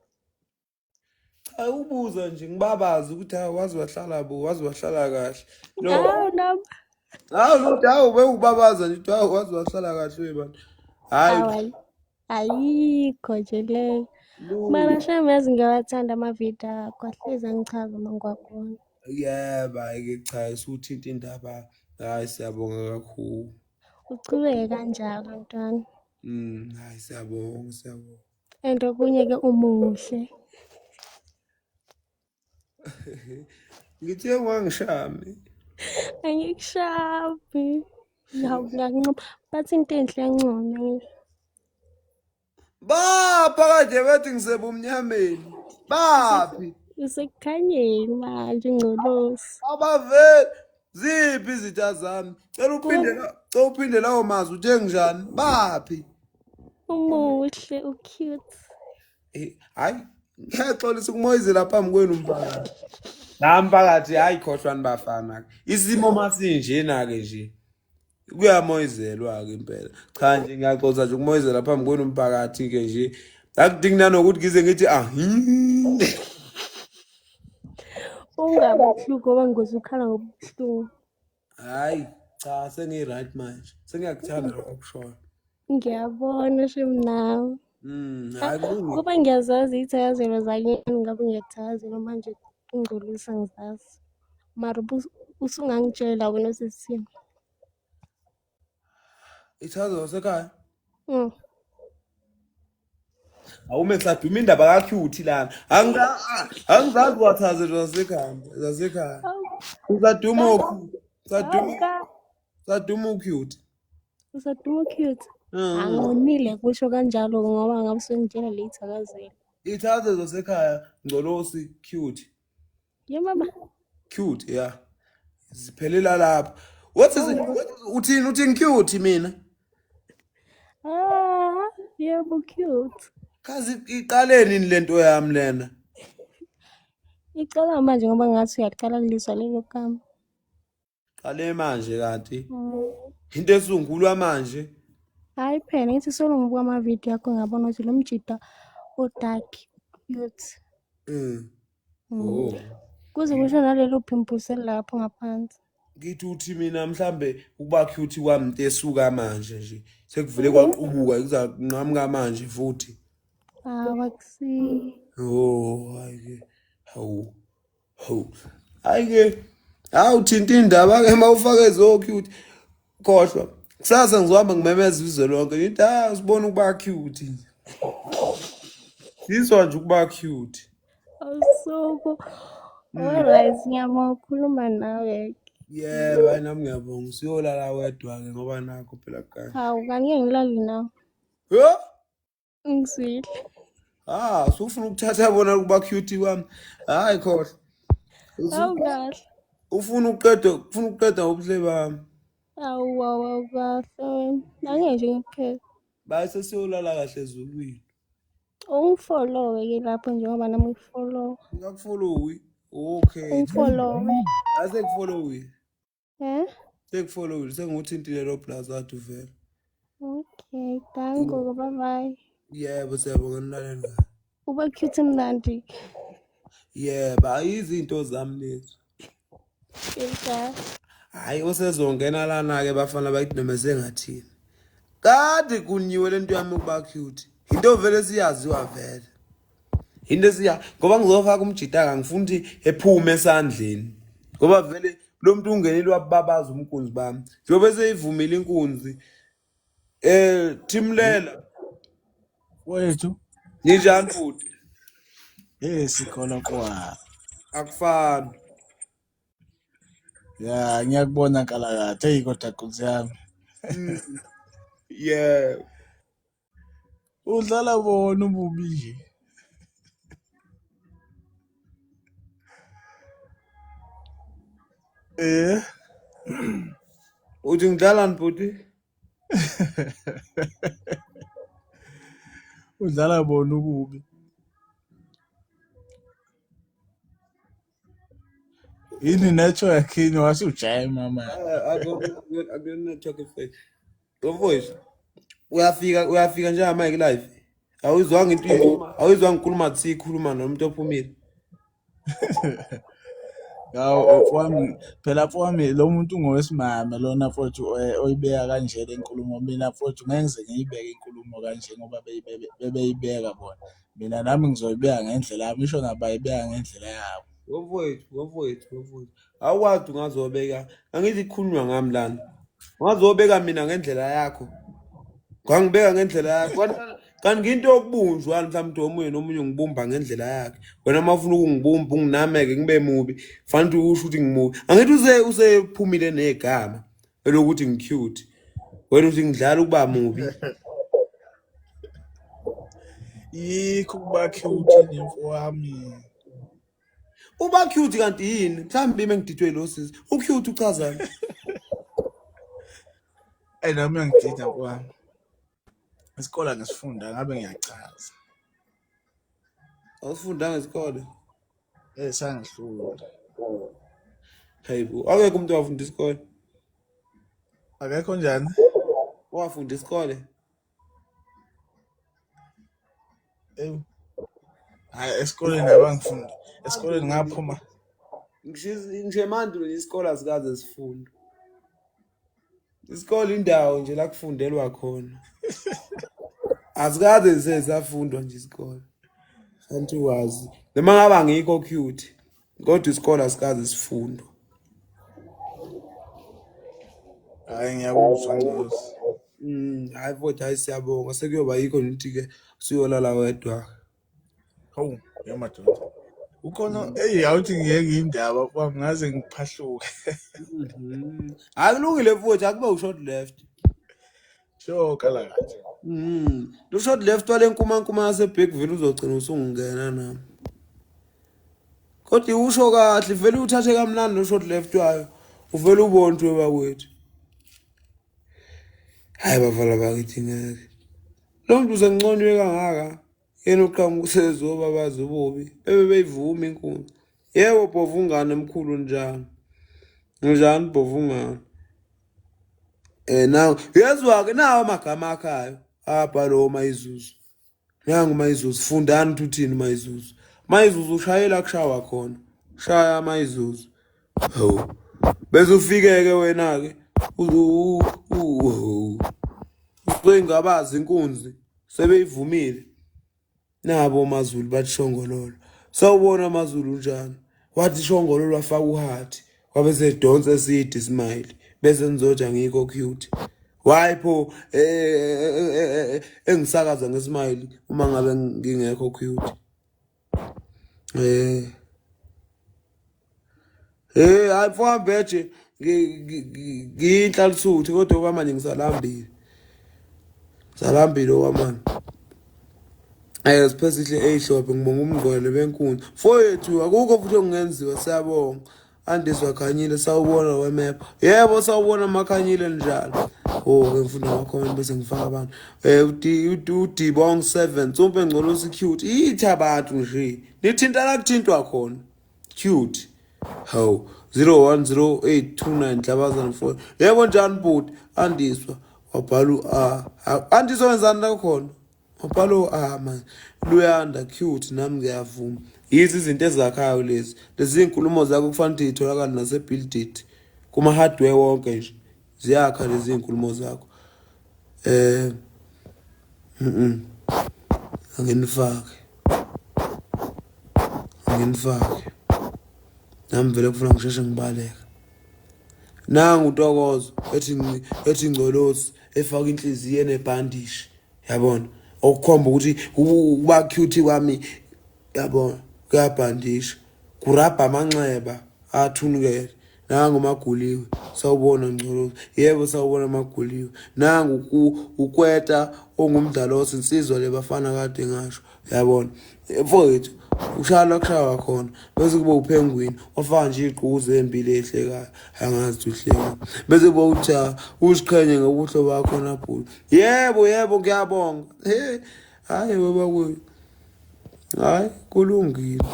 Cha ubuza nje ngibabaza ukuthi hawu wazi wahlala bo, wazi wahlala kahle. No. Hawu nami. Hawu lutho hawu bewubabaza nje ukuthi hawu wazi wahlala kahle webantu. Hayi. Ayikho nje leyo. Mara shame yazi ngiyawathanda amavidiyo akho ahlezi angichaza uma ngiwabona. Yebo, hhayi-ke cha isuthinta indaba. Hhayi siyabonga kakhulu. Uchubeke kanjalo mntwana. Hhayi siyabonga, siyabonga. And okunye-ke umuhle. Ngithe wangishami. Angikushabi. Ngiyakuncoma. Bathi into enhle iyanconywa ngisho. Bapha kanje bethi ngisebumnyameni. Baphi? Usekukhanyeni manje ngcolosi. Abaveli ziphi izitha zami? Cela uphinde cela uphinde lawo mazwi uthe njani? Baphi? Umuhle, u-cute. Hayi, ngiyaxolisa ukumoyizela phambi kwenu mphakathi. La mphakathi hayi khohlwani bafana. Isimo masinjena ke nje. Kuyamoyizelwa-ke impela. Cha nje ngiyaxolisa nje ukumoyizela phambi kwenu mphakathi ke nje. Akudingi nanokuthi ngize ngithi ah. Ungabi buhlungu ngoba ngizoze ukhala ngobuhlungu. Hayi cha sengi-right manje. Sengiyakuthanda lokho okushoyo. Ngiyabona shem nawe. Hayi kulungile. Kuba ngiyazazi iy'thakazelo zakini ngabe ngiyakuthakazela manje ungcolisa ngizazi. Mara usungangitshela wena osesimo. Ithakazelo zasekhaya? Awume kusaduma indaba ka-cute lana. Angizazi wathaze zasekhaya, zasekhaya. Hawu Usaduma ka o-cute. hawu Usaduma ka usaduma u-cute. usaduma cute. Angonile kusho kanjalo ngoba ngabe usengitshela le ithakazelo. Ithathe zasekhaya Ngcolosi cute. Ye mama. Cute, yeah. Ziphelela lapho. What is it? Hawu. Uthini uthini cute mina? Ah, yebo cute. Kazi iqale nini lento yami lena? Icala manje ngoba ngathi uyaqala kulizwa lelo gama. Qale manje kanti. Into esungulwa manje. Hayi phela ngithi solo ngibuka amavidiyo akho ngabona ukuthi lo mjida o-dark cute. Oh. Kuze kusho nalelo phimpusi elilapho ngaphansi. Ngithi uthi mina mhlambe ukuba cute kwami into esuka manje nje. Sekuvele kwaqubuka kuza nqamuka manje futhi. Hawu akusiyo. Oh, hayi ke. Hawu. Hawu. Hayi ke. Hawu thinta indaba ke mawufake zo cute. Khohlwa. Kusasa ngizohamba ngimemeza izwe lonke. Ngithi ah sibona ukuba cute. Sizwa nje ukuba cute. Awusuku. Alright, ngiyabonga ukukhuluma nawe. Yebo, hayi nami ngiyabonga. Usuyolala wedwa ke ngoba nakho phela kanje. Hawu, kanti ngilali nawe. Huh? Ngizwile. Ah, usufuna ukuthatha bona ukuba cute kwami. Hayi khohlwa. Hawu kahle. Ufuna ukuqeda, ufuna ukuqeda ubuhle bami. Hawu hawu kahle wena. Angeke nje ngikupheke. Baye sesiyolala kahle ezulwini. Ungifollowe ke lapho njengoba nami ngifollow. Ngakufollowi. Okay. Ungifollowe. Asekufollowi. Eh? Sekufollowile, senguthintile lo plus wathi vele. Okay, danko, bye bye. Yebo, siyabonga nilalele kahle. Uba cute mnandi. Yebo, ayizinto zami lezi. Inja. Hayi usezongena lana ke bafana bakithi noma sengathini. Kade kunyiwe lento yami ukuba cute. Into vele siyaziwa vele. Into esiya ngoba ngizofaka umjitaka ngifuna ukuthi ephume esandleni. Ngoba vele lo muntu ungenile wababaza umkunzi bami. Njengoba eseyivumile inkunzi Thimlela Wethu, ninjani futhi? Sikhona kwa. Akufani. Ya, ngiyakubona nkalakatha. Hey kodwa nkunzi yami. Yeah. Udlala bona ububi nje. Eh. Uthi ngidlalani bhuti? Udlala bona ububi. Yini network yini wasujaye mama. Akuyona network effect. Lo voice uyafika uyafika njengamanje live. Awuyizwanga into awuyizwanga inkulumo athi siyikhuluma nomuntu ophumile. Yawu wami phela mfowami lo muntu ungowesimame lona mfowethu oyibeka kanje le nkulumo. Mina mfowethu ngeke ngize ngiyibeke inkulumo kanje ngoba bebeyibeka bona. Mina nami ngizoyibeka ngendlela yami, isho nabo bayibeka ngendlela yabo. Mfowethu, mfowethu, mfowethu. Awukwazi ungazobeka. Angithi kukhulunywa ngami lana. Ungazobeka mina ngendlela yakho. Ngangibeka ngendlela yakho. Kanti nginto yokubunjwa mhlawumbe omunye nomunye ngibumba ngendlela yakhe. Wena uma ufuna ukungibumba unginameke ngibe mubi, fanele usho ukuthi ngimubi. Angithi usephumile negama elokuthi ngicute. Wena uthi ngidlala ukuba mubi. Yikho ukuba cute nemfowami. Uba cute kanti yini? Mhlawumbe ime ngididwe lo sisi. U-cute uchazani? Ey nami uyangidida mfowami. Isikole ngisifunda ngabe ngiyachaza. Awusifundanga isikole? Sangihlula. Hey bo, akekho umuntu owafunda isikole. Akekho njani? Owafunda isikole? Ewu. Hayi esikoleni abangifunda. Esikoleni ngaphuma. Ngisho emandulo nje isikole asikaze sifundwe. Isikole indawo nje la kufundelwa khona. Asikaze sesafundwa nje isikole. Kanti wazi. Noma ngaba ngikho cute, kodwa isikole asikaze sifundwe. Hayi ngiyakuzwa Ngcolosi. Hhayi mfowethu, hhayi siyabonga sekuyoba yikho nje ukuthi-ke siyolala wedwa. Hawu, yamadoda. Ukhona eyi awuthi ngiyeke indaba kwami ngaze ngiphahluke. Hhayi kulungile mfowethu, akube u-short left. Sure kalakathi. Lo short left wale nkumankuma yaseBergville uzogcina usungena nami. Kodwa iwusho kahle vele uthathe kamnandi lo short left wayo. Uvele ubone ukuthi bakwethu. Hayi bafana bakithi ngeke. Lo muntu usenginconywe kangaka. Yena uqhamuka usezoba bazi ububi. Bebe beyivuma inkunzi. Yebo bhovungane mkhulu njani? Njani bhovungane? Eh naw uyezwa-ke nawo amagama akhayo abhalwe omayizuzu. Nangu Mayizuzu, fundani ukuthi uthini Mayizuzu. Mayizuzu ushayela kushawa khona. Shaya Mayizuzu. Hawu. Bese ufike-ke wena-ke uzoyingabaza inkunzi sebeyivumile. Nabo oMaZulu bathi shongololo. Sawubona amaZulu unjani? Wathi shongololo wafaka uhathi. Wabe sedonsa eside ismile. Bese nizothi angikho cute. Why pho eh, eh, eh, engisakaza ngesmile uma ngabe ngingekho cute. Eh. Eh hayi mfowami beje ngiyinhlalisuthi kodwa okwamanje ngisalambile. Ngisalambile okwamanje. Eh siphesihle eyihlophe ngibonga umngqwele benkunzi. Mfowethu akukho futhi okungenziwa siyabonga. Andiswa Khanyile sawubona wemepha. Yebo sawubona makhanyile njalo. Oh ke ngifunda ama comment bese ngifaka abantu. Eh uDibong 7 Tsumpe ngcono cute. Ithi abantu nje. Nithinta la kuthintwa khona. Cute. Hawu 010829 Nhlabazana 4. Yebo njani bhuti? Andiswa wabhala u-A. Andiswa wenzani la khona? Wabhala u-A manje. Luyanda cute nami ngiyavuma. Yizi izinto ezakhayo lezi. Lezi izinkulumo zakho kufanele ukuthi zitholakale nase-build it. Kuma-hardware wonke nje. Ziyakha lezi izinkulumo zakho. Eh mhm. Anginifake. Anginifake. Nami vele kufuna ngisheshe ngibaleke. Nangu uNtokozo ethi ethi ngcolosi efaka inhliziyo enebhandishi. Yabona? Okukhomba ukuthi ukuba cute kwami yabona kuyabhandisha. Kurabha amanxeba athunukele. Nangu maguliwe sawubona ngcolosi yebo sawubona maguliwe nangu ukweta ongumdlalosi insizwa le bafana kade ngasho yabona mfowethu ushaya la kushawa khona bese kuba uphengwini wafaka nje iy'gquku zembili ehlekayo angazi ukuthi uhleka bese kuba uthi uziqhenye ngobuhle bakho nabhuti yebo yebo ngiyabonga he hhayi webakwethu hhayi kulungile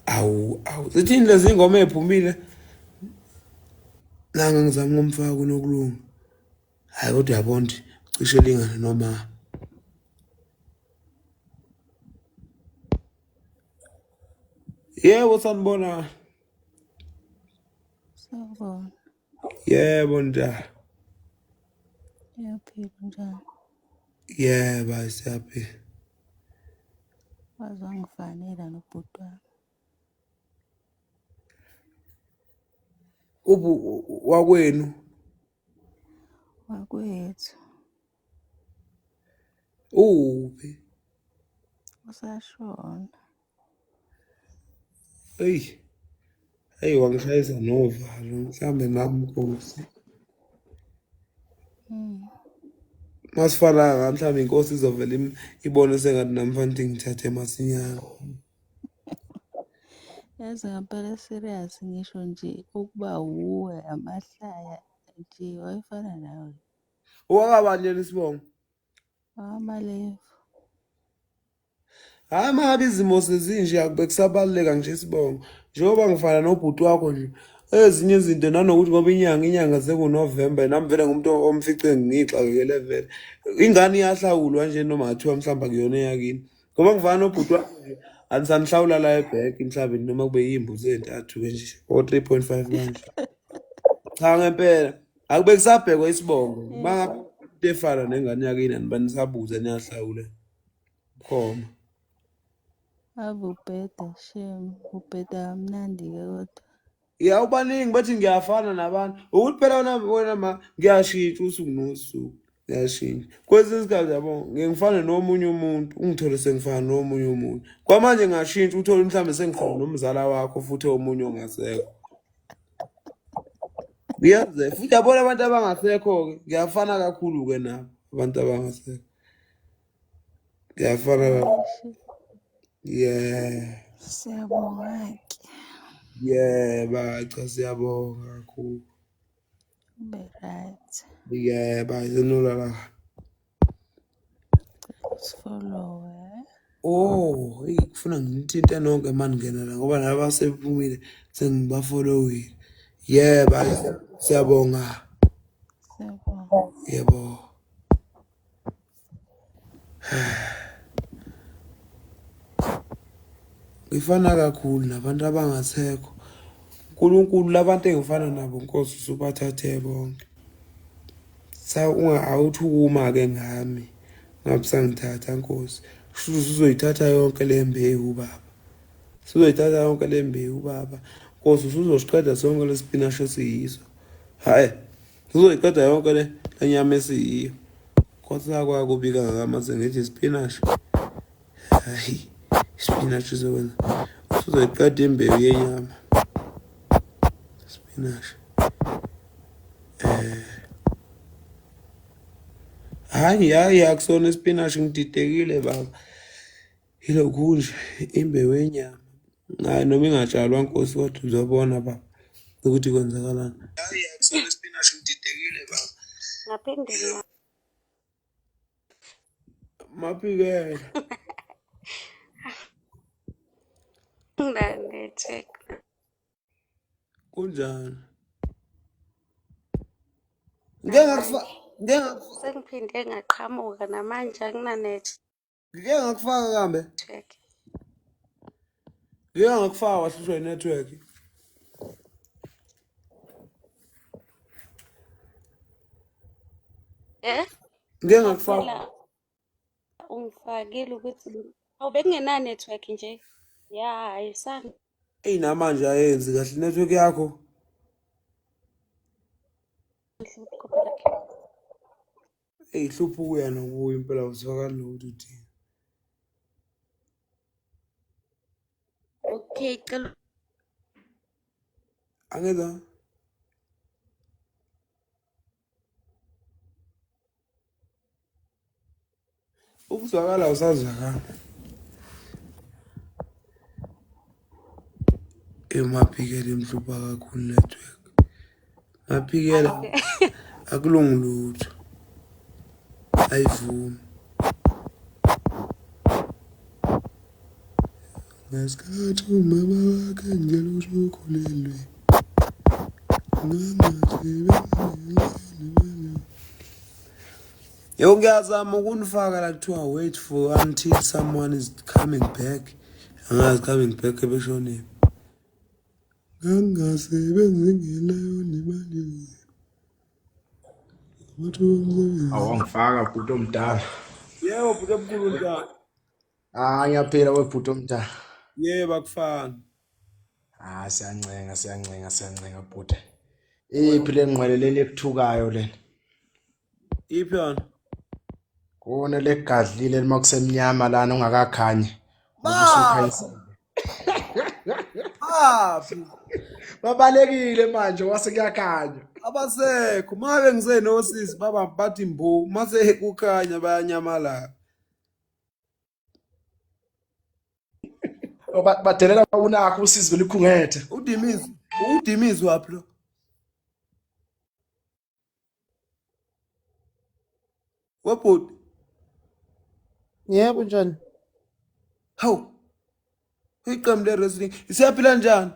awu awu zithini lezi ngoma ephumile nanga ngizama ukumfaka kunokulunga hayi kodwa uyabona ukuthi cishe lingane noma yebo sanibona Sawubona. yebo njani Uyaphila njani? yebo siyaphila Waze wangifanela nobhuti wami. Ubu wakwenu? Wakwethu. Uphi? Usashona. Eyi, eyi wangishayisa novalo mhlambe nami Nkosi. Masifana mhlawumbe inkosi izovela ibone sengathi nami fanele ngithathe masinyane. Yazi ngampela serious ngisho nje ukuba wuwe amahlaya nje wayefana nawe. Owakabani yena isibongo? Amalevu. Hhayi uma ngabe izimo sezinje akube kusabaluleka nje isibongo. Njengoba ngifana nobhuti wakho nje ezinye izinto nanokuthi ngoba inyanga inyanga sekuNovemba nami vele ngumuntu omfice ngiyixakekele vele. Ingane iyahlawulwa nje noma ngathiwa mhlawumbe akuyona eyakini. Ngoba ngifana nobhuti wakho nje anisanihlawula la ebhenki mhlawumbe noma kube yiy'mbuzi ey'ntathu-ke nje o-3.5 kanje. Cha ngempela akube kusabhekwa isibongo. Uma ngabe into efana nengane yakini aniba nisabuza niyahlawula. Bukhoma. Ave ubheda shame, ubheda kamnandi-ke kodwa. Ya ubaningi bathi ngiyafana nabantu. Ukuthi phela wena wena ma ngiyashintsha usuku nosuku. Ngiyashintsha. Kwesinye isikhathi yabo ngike ngifane nomunye umuntu, ungithole sengifana nomunye umuntu. Kwamanje ngashintsha uthole mhlawumbe sengifana nomzala wakho futhi omunye ongasekho. Kuyenzeka. Futhi yabona abantu abangasekho-ke ngiyafana kakhulu-ke nabo abantu abangasekho. Ngiyafana kakhulu. Eish, Yeah. siyabonga-ke. Yebo, cha siyabonga kakhulu. Ube right. Yebo, senolala. Cela usifollowe. Oh, eyi kufuna nginithinte nonke mani ngena la ngoba nalaba sebephumile sengibafollowile. Yebo, siyabonga. Siyabonga. Yebo. Ngifana kakhulu nabantu abangasekho. uNkulunkulu labantu engifana nabo Nkosi usubathathe bonke. Sa unga awuthi ukuma ke ngami. Ngabe sangithatha Nkosi. Shuthi usuzoyithatha yonke le mbewu baba. Sizoyithatha yonke le mbewu baba. Nkosi usuzosiqeda sonke lesipinashi esiyiso. Hayi, sizoyiqeda yonke le nyama esiyiyo. Nkosi akwakubi kangaka mase ngithi isipinashi. Hayi, isipinashi sizokwenza. Usuzoyiqeda imbewu yenyama. Spinashi. Eh. Hayi hayi akusona isipinashi ngididekile baba. Yilokhu nje imbewu yenyama. Hayi noma ingatshalwa Nkosi kodwa uzobona baba ukuthi kwenzakalani. Hayi akusona isipinashi ngididekile baba. Ngaphinde Maphikela. nga-network Kunjani? Ngike ngakufa namanje. ngike ngakufa Sengiphinde ngaqhamuka namanje angina-network. ngike ngakufaka kambe. Ngike ngakufaka wahlushwa i-network. Eh? Ngike ngakufaka. Phela ungifakile ukuthi awu bekungena-network nje. Ya, ayisangihluphi Eyi namanje ayenzi kahle i-network yakho. phela. Eyi hlupha ukuya nokuya impela uzwakali nokuthi uthini. Okay, cela Angizwa. Ukuzwakala usazwakala. Emaphikela imhlupha kakhulu network. Maphikela akulungi lutho. Ayivumi. Ngesikhathi umama wakhe ngitshela ukuthi ukhulelwe. Yo ngiyazama ukunifaka la kuthiwa wait for until someone is coming back. Angazi coming back ebeshonile. Ngangasebenzi ngenayo nemali. Amathuba omsebenzi. Awangifaka bhuti omdala. Yebo bhuti omkhulu njani? Ah ngiyaphila we bhuti omdala. Yebo akufani. Ah siyancenga siyancenga siyancenga bhuti. Iphi le ngqwele leli ekuthukayo lena? Iphi yona? Kona legadlile uma kusemnyama lana ungakakhanyi. Ngoba Baphi? usukhanyisile. Baphi? Babalekile manje wase kuyakhanya. Abasekho. Mabe ngisenosisi baba bathi mbu mase kukhanya bayanyamalala. Badelela unakho usizi belikhungethe. Udimizi, udimizi waphi lo? Webhuti. Yebo njani? Hawu. Iqembu le-wrestling siyaphila njani?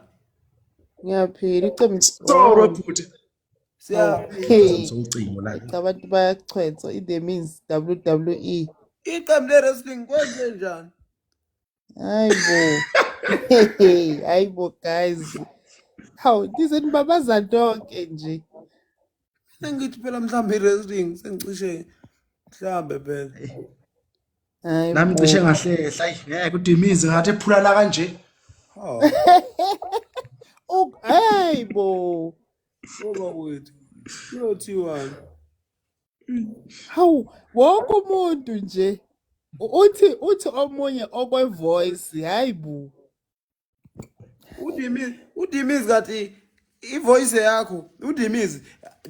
Ngiyaphila iqembu Sorry oh. bhuti. Hawu. Siyaphila. Hey. Ucingo la. Cha abantu bayachwensa i-The Miz WWE. Iqembu le-wrestling kwenze njani? Hayi bo. Hey, hayi bo guys. Hawu nize nibabaza nonke nje. Sengithi phela mhlawumbe i-wrestling sengicishe mhlawumbe phela. Hayi Nami cishe bo. ngahlehla ayi ngeke udimize ngathi ephula la kanje. Oh. Hey bo. Ngoba wethu kuyothiwani? Hawu, wonke umuntu nje uthi omunye okwe voice, hayi bo. UDimizi, uDimizi kathi ivoice yakho, uDimizi,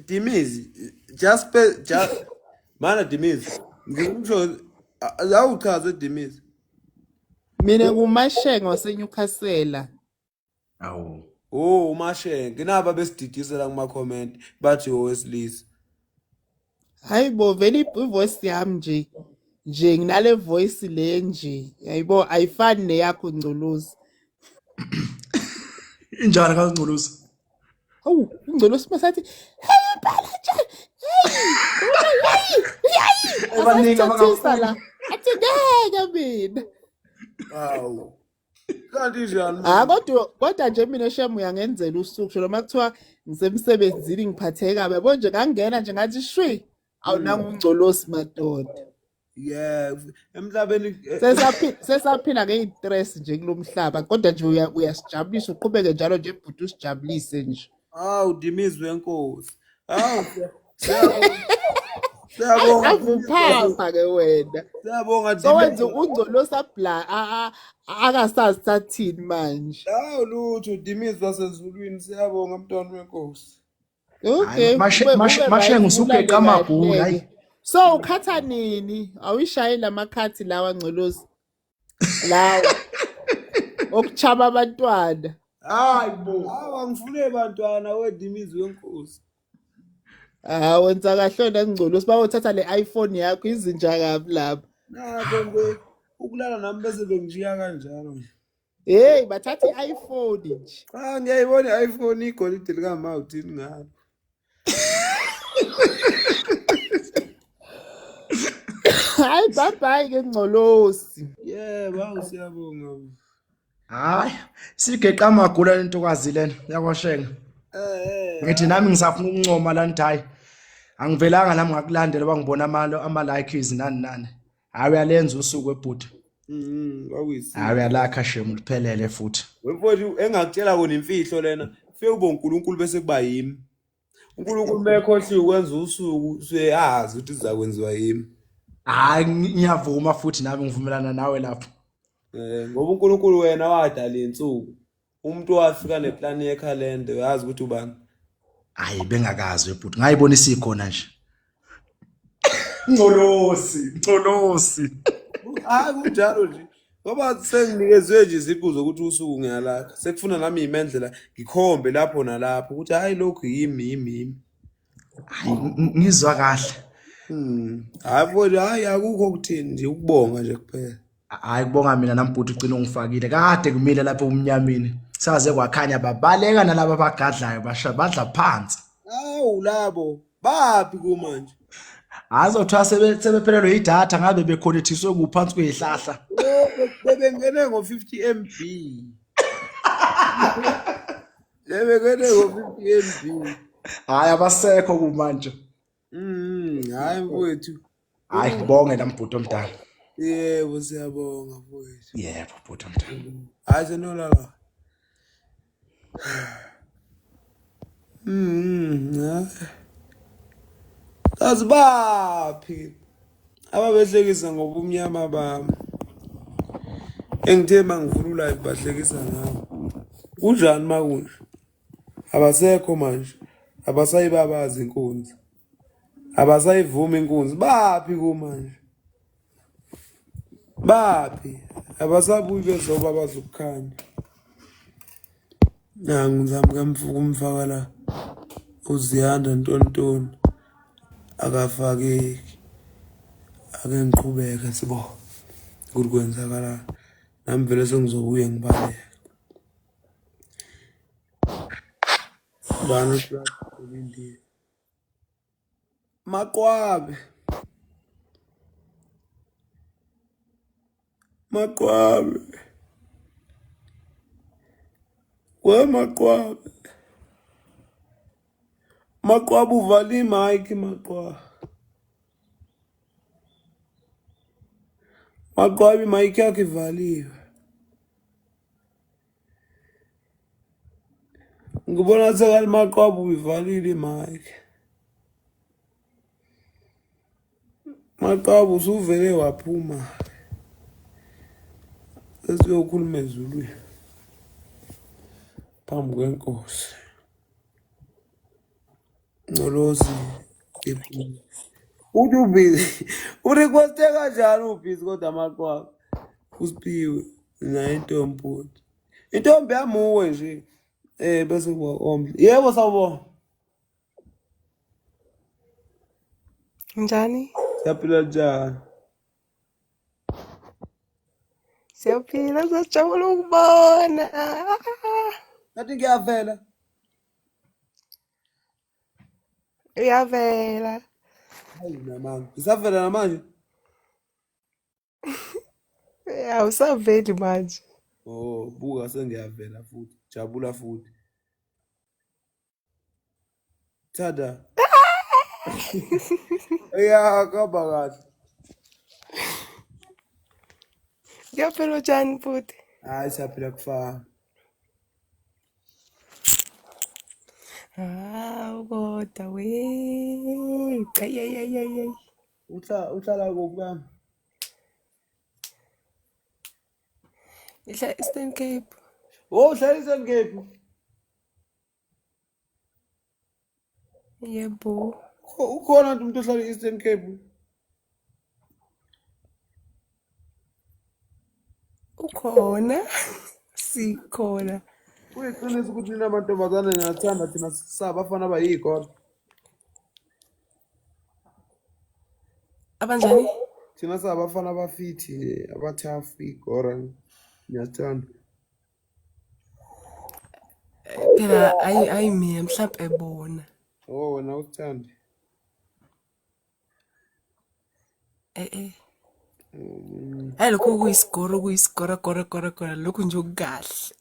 Dimizi, just just mana Dimizi, ngikusho awuchaze Dimizi. Mina nguMashenge waseNewcastle. Awu. Oh, uMashenge, naba besididisela kuma comment bathi owesilisa. Hayi bo, vele ivoice yami nje nje nginale voice le nje. Yayibo ayifani neyakho Ngcolosi. Injani kaNgcolosi? Hawu, uNgcolosi masathi hey impela nje. Hey, hey, hey. Baningi Asasithathisa abangafuni. la. Athi ngeke mina. Hawu. Kanti njani Ah manje? kodwa nje mina shem uyangenzela usuku noma kuthiwa ngisemsebenzini ngiphatheke kabi yabo nje ngangena nje ngathi shwi awunanga uNgcolosi madoda. Yeah, emhlabeni Sesaphila ngeyistress nje kulomhlaba kodwa nje uyasijabulisa uqhubeke njalo nje bhuti usijabulise nje. Hawu Dimizi wenkosi. Hawu siyabonga. Hayi Siyabonga Dimizi avuphapha ke wena. Siyabonga Sowenze Dimizi. uNgcolosi abla akasazi sathini manje. Hawu lutho Dimizi wasezulwini siyabonga mntwana wenkosi. Hayi Okay, ube right Mashenge ulale usugeqa amagula kahle hayi. ke. So ukhatha nini? Awuyishayeli amakhathi lawa Ngcolosi lawa okuchaba abantwana. Hayi bo. Hawu angifune bantwana weDimizi wenkosi. Ah wenza kahle wena Ngcolosi bawothatha le iPhone yakho izinja kabi lapha. Nakho nje ukulala nami bese bengishiya kanjalo nje. Hey bathatha i-iPhone nje. Cha ngiyayibona i-iPhone igolide likama uthini ngalo. Hayi bye bye ke Ngcolosi. Yebo, hawu siyabonga. Hayi, sigeqa amagula lentokazi lena yakwaShenge. Ngithi nami ngisafuna ukuncoma la ngithi hayi angivelanga nami ngakulandela bangibona ama likes nani nani. Hayi uyalenza usuku ebhuti. Kwakuyisimo. Hayi uyalakha shemu liphelele futhi. Wemfowethu engakutshela kona imfihlo lena, fike kube uNkulunkulu bese kuba yimi. uNkulunkulu mekhohliwe ukwenza usuku usuyazi ukuthi sizakwenziwa yimi. Hayi ngiyavuma futhi nami ngivumelana nawe lapho. Ngoba uNkulunkulu wena wadala insuku. Umuntu owafika neplani yekhalenda uyazi ukuthi ubani. Hayi bengakazi webhuti ngayibona isikhona nje. Ngcolosi, Ngcolosi. Hayi kunjalo nje. Ngoba senginikezwe nje iziqu zokuthi usuku ngiyalakha. Sekufuna nami imendlela ngikhombe lapho nalapho ukuthi hayi lokhu yimi yimi yimi. Hayi ngizwa kahle. Hayi mfowethu hayi akukho ukuthini nje ukubonga nje kuphela. Hayi kubonga mina nambhuti ugcina ungifakile kade kumile lapho umnyamini. Saze kwakhanya babaleka nalaba abagadlayo basha badla phansi. Awu labo baphi kumanje? Azothiwa sebephelelwe idatha ngabe bekhonethiswe kuphansi kwezihlahla. Bebengene ngo-50 MB. Bebengene ngo-50 MB. Hayi abasekho kumanje. Hayi mfowethu. Hayi ngibonge nambhuti omdala. Yebo siyabonga mfowethu. Yebo bhuti omdala. Hayi senolala. Hayi. Kazi baphi ababehlekisa ngobumnyama bami. Engithe mangivula live bahlekisa ngami. Kunjani makunje? Abasekho manje. Abasayibabazi inkunzi. Abasayivumi inkunzi. Baphi kumanje? Baphi? Abasabuyi bezobabaza ukukhanya. Nangu ngizama kumfaka la uZiyanda Ntontoni akafakeki. Ake ngiqhubeke sibo ukuthi kwenzakalani. Nami vele sengizobuye ngibaleke. Bani uthi ulindile? Maqwabe. Maqwabe. We Maqwabe. Maqwabe uvala imayikhi Maqwabe. Maqwabe imayikhi yakho ivaliwe. Ngibona sekalimaqwabu uyivalile imic. Maqwabu usuvele waphuma. Sesiyokhuluma ezulwini phambi kwenkosi. Ngcolosi uthi ubhizi urequeste kanjani ubhizi kodwa amaqwabu usiphiwe naye intombi futhi intombi yami uwe nje eh bese kuba omhle yebo sawubona Njani? siyaphila njani Siyaphila, siyajabula ukubona. ngathi ngiyavela Uyavela. Hayi namanje ngisavela namanje Awusaveli manje. Oh buka sengiyavela futhi jabula futhi thanda ya kuhamba kahle Kuyaphela utshani futhi. Hayi siyaphila kufana. Hawu kodwa we. Ay ay ay ay ay. Uhlala kuphi bami? Ngihlala Eastern Cape. Oh uhlala Eastern Cape. Yebo. Ukhona umuntu ohlala e-Eastern Cape? Ukhona. Sikhona. Kuyiqiniso ukuthi nina mantombazane niyathanda thina sisabafana abayikona. Abanjani? Thina singabafana abafithi nje abathafu igora niyathanda. Phela ayi ayi mina mhlampe bona. Oh wena uthande. Eh eh. Hayi lokho kuyisigoro kuyisigora gora gora gora lokhu nje okukahle.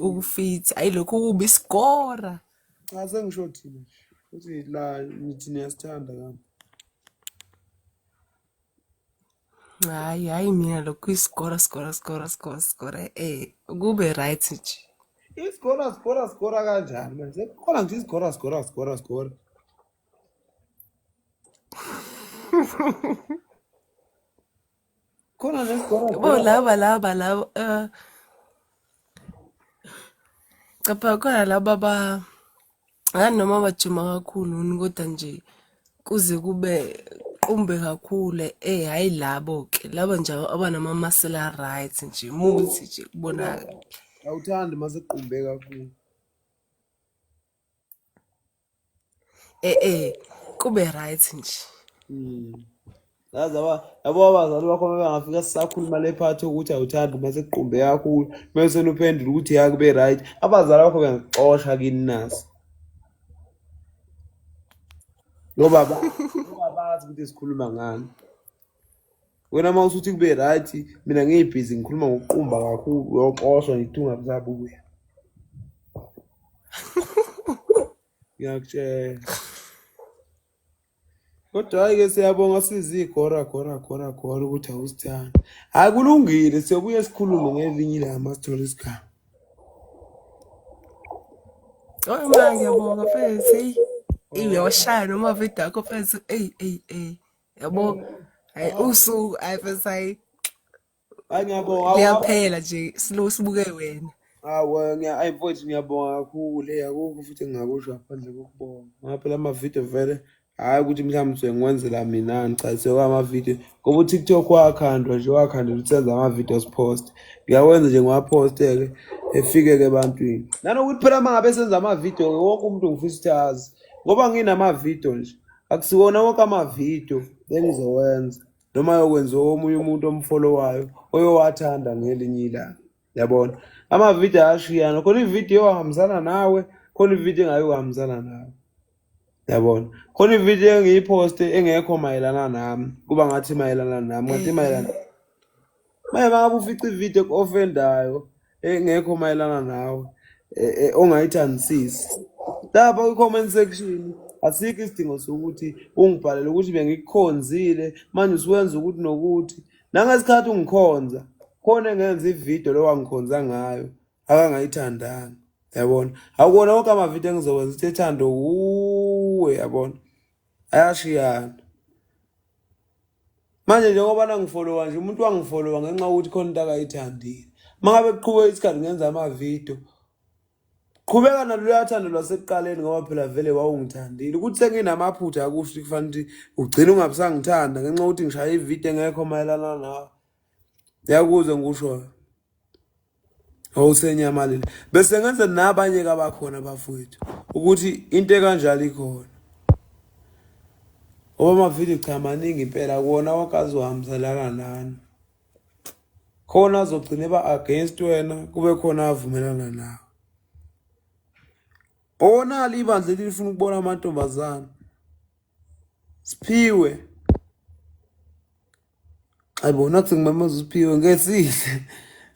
Ukufithi ayi lokho kubi isigora. Cha sengisho thina nje. Uthi la nithi niyasithanda kambe. Hayi hayi mina lokhu isigora sigora sigora sigora sigora eh kube right nje. Isigora sigora sigora kanjani manje? Sekukhona nje isigora sigora sigora sigora. Khona nesigora Yabo sigora. laba laba laba capha khona laba ba ngani noma bajima kakhulu yini kodwa nje kuze kube qumbe kakhulu eh hayi labo ke laba nje abanama-muscle right nje muthi nje kubonakala. Awuthandi mase kuqumbe kakhulu. Eh eh kube right nje. Yazi aba yabo abazali bakho uma bengafika sisakhuluma le part ukuthi awuthandi uma sekuqumbe kakhulu bese uphendula ukuthi ya kube right abazali bakho bengakuxosha kini nasi ngoba ngoba bazi ukuthi sikhuluma ngani wena uma usuthi kube right mina ngiyibhizi ngikhuluma ngokuqumba kakhulu uyoxoshwa ngithi ungabusabuya ngiyakutshela kodwa hhayi-ke siyabonga sizigora gora gora gora ukuthi awusithandi hhayi kulungile siyobuye sikhulume ngelinye ilanga uma sithola isigaba Oh ma ngiyabonga mfethu eyi eyi uyawashaya noma video akho mfethu eyi eyi eyi yabo hayi usuku hayi mfethu hayi Hayi ngiyabonga. Liyaphela nje silo sibuke wena. Awu ngiya ayi mfowethu ngiyabonga kakhulu. Hey akukho futhi engingakusho ngaphandle kokubonga. Ngoba phela amavidiyo vele hhayi ukuthi mhlawumbe ngisuke ngiwenzela mina ngichazise kwamavidiyo ngoba uTikTok wakhandwa nje wakhandela ukuthi senze amavidiyo siposte. Ngiyawenza nje ngiwaphoste-ke efike-ke ebantwini. Nanokuthi phela uma ngabe senza amavidiyo-ke wonke umuntu ngifisa ukuthi azi ngoba nginamavidiyo nje akusiwona wonke amavidiyo engizowenza. noma yokwenziwa omunye umuntu omfolowayo oyowathanda ngelinye ilanga yabona amavidiyo ayashiyana khona ividiyo ehambisana nawe khona ividiyo engayukuhambisana nawe yabona khona ividiyo engiyiphoste engekho mayelana nami kuba ngathi mayelana nami kanti mayelana Maye mangabe ufica ividiyo eku-ofendayo engekho mayelana nawe ongayithandisisi lapha kwi-comment section asikho isidingo sokuthi ungibhalele ukuthi bengikukhonzile manje usuwenza ukuthi nokuthi nangesikhathi ungikhonza khona engenza ividiyo lo wangikhonza ngayo akangayithandanga. Yabona, akuwona wonke amavidiyo engizowenza ukuthi ethando wuwe, yabona, ayashiyana. Manje njengoba nangifolowa nje umuntu wangifolowa ngenxa yokuthi khona into akayithandile. Uma ngabe kuqhubeka isikhathi ngenza amavidiyo, qhubeka naloluya thando lwasekuqaleni ngoba phela vele wawungithandile. Ukuthi senginamaphutha akusho ukuthi kufanele ukuthi ugcine ungabusangithanda ngenxa yokuthi ngishaye ividiyo engekho mayelana nawe. Yakuzwa ngikushoyo. Wawusenyamalile. Bese ngenza nabanye kabakhona bafowethu ukuthi into ekanjalo ikhona. Ngoba amavidiyo cha maningi impela kuwona wonke azohambiselana nani. Khona azogcina eba against wena kube khona avumelana nawe. Onalo ibandla elifuna ukubona amantombazane. Siphiwe. Hayibo nathi ngimemeza uSiphiwe ngesihle.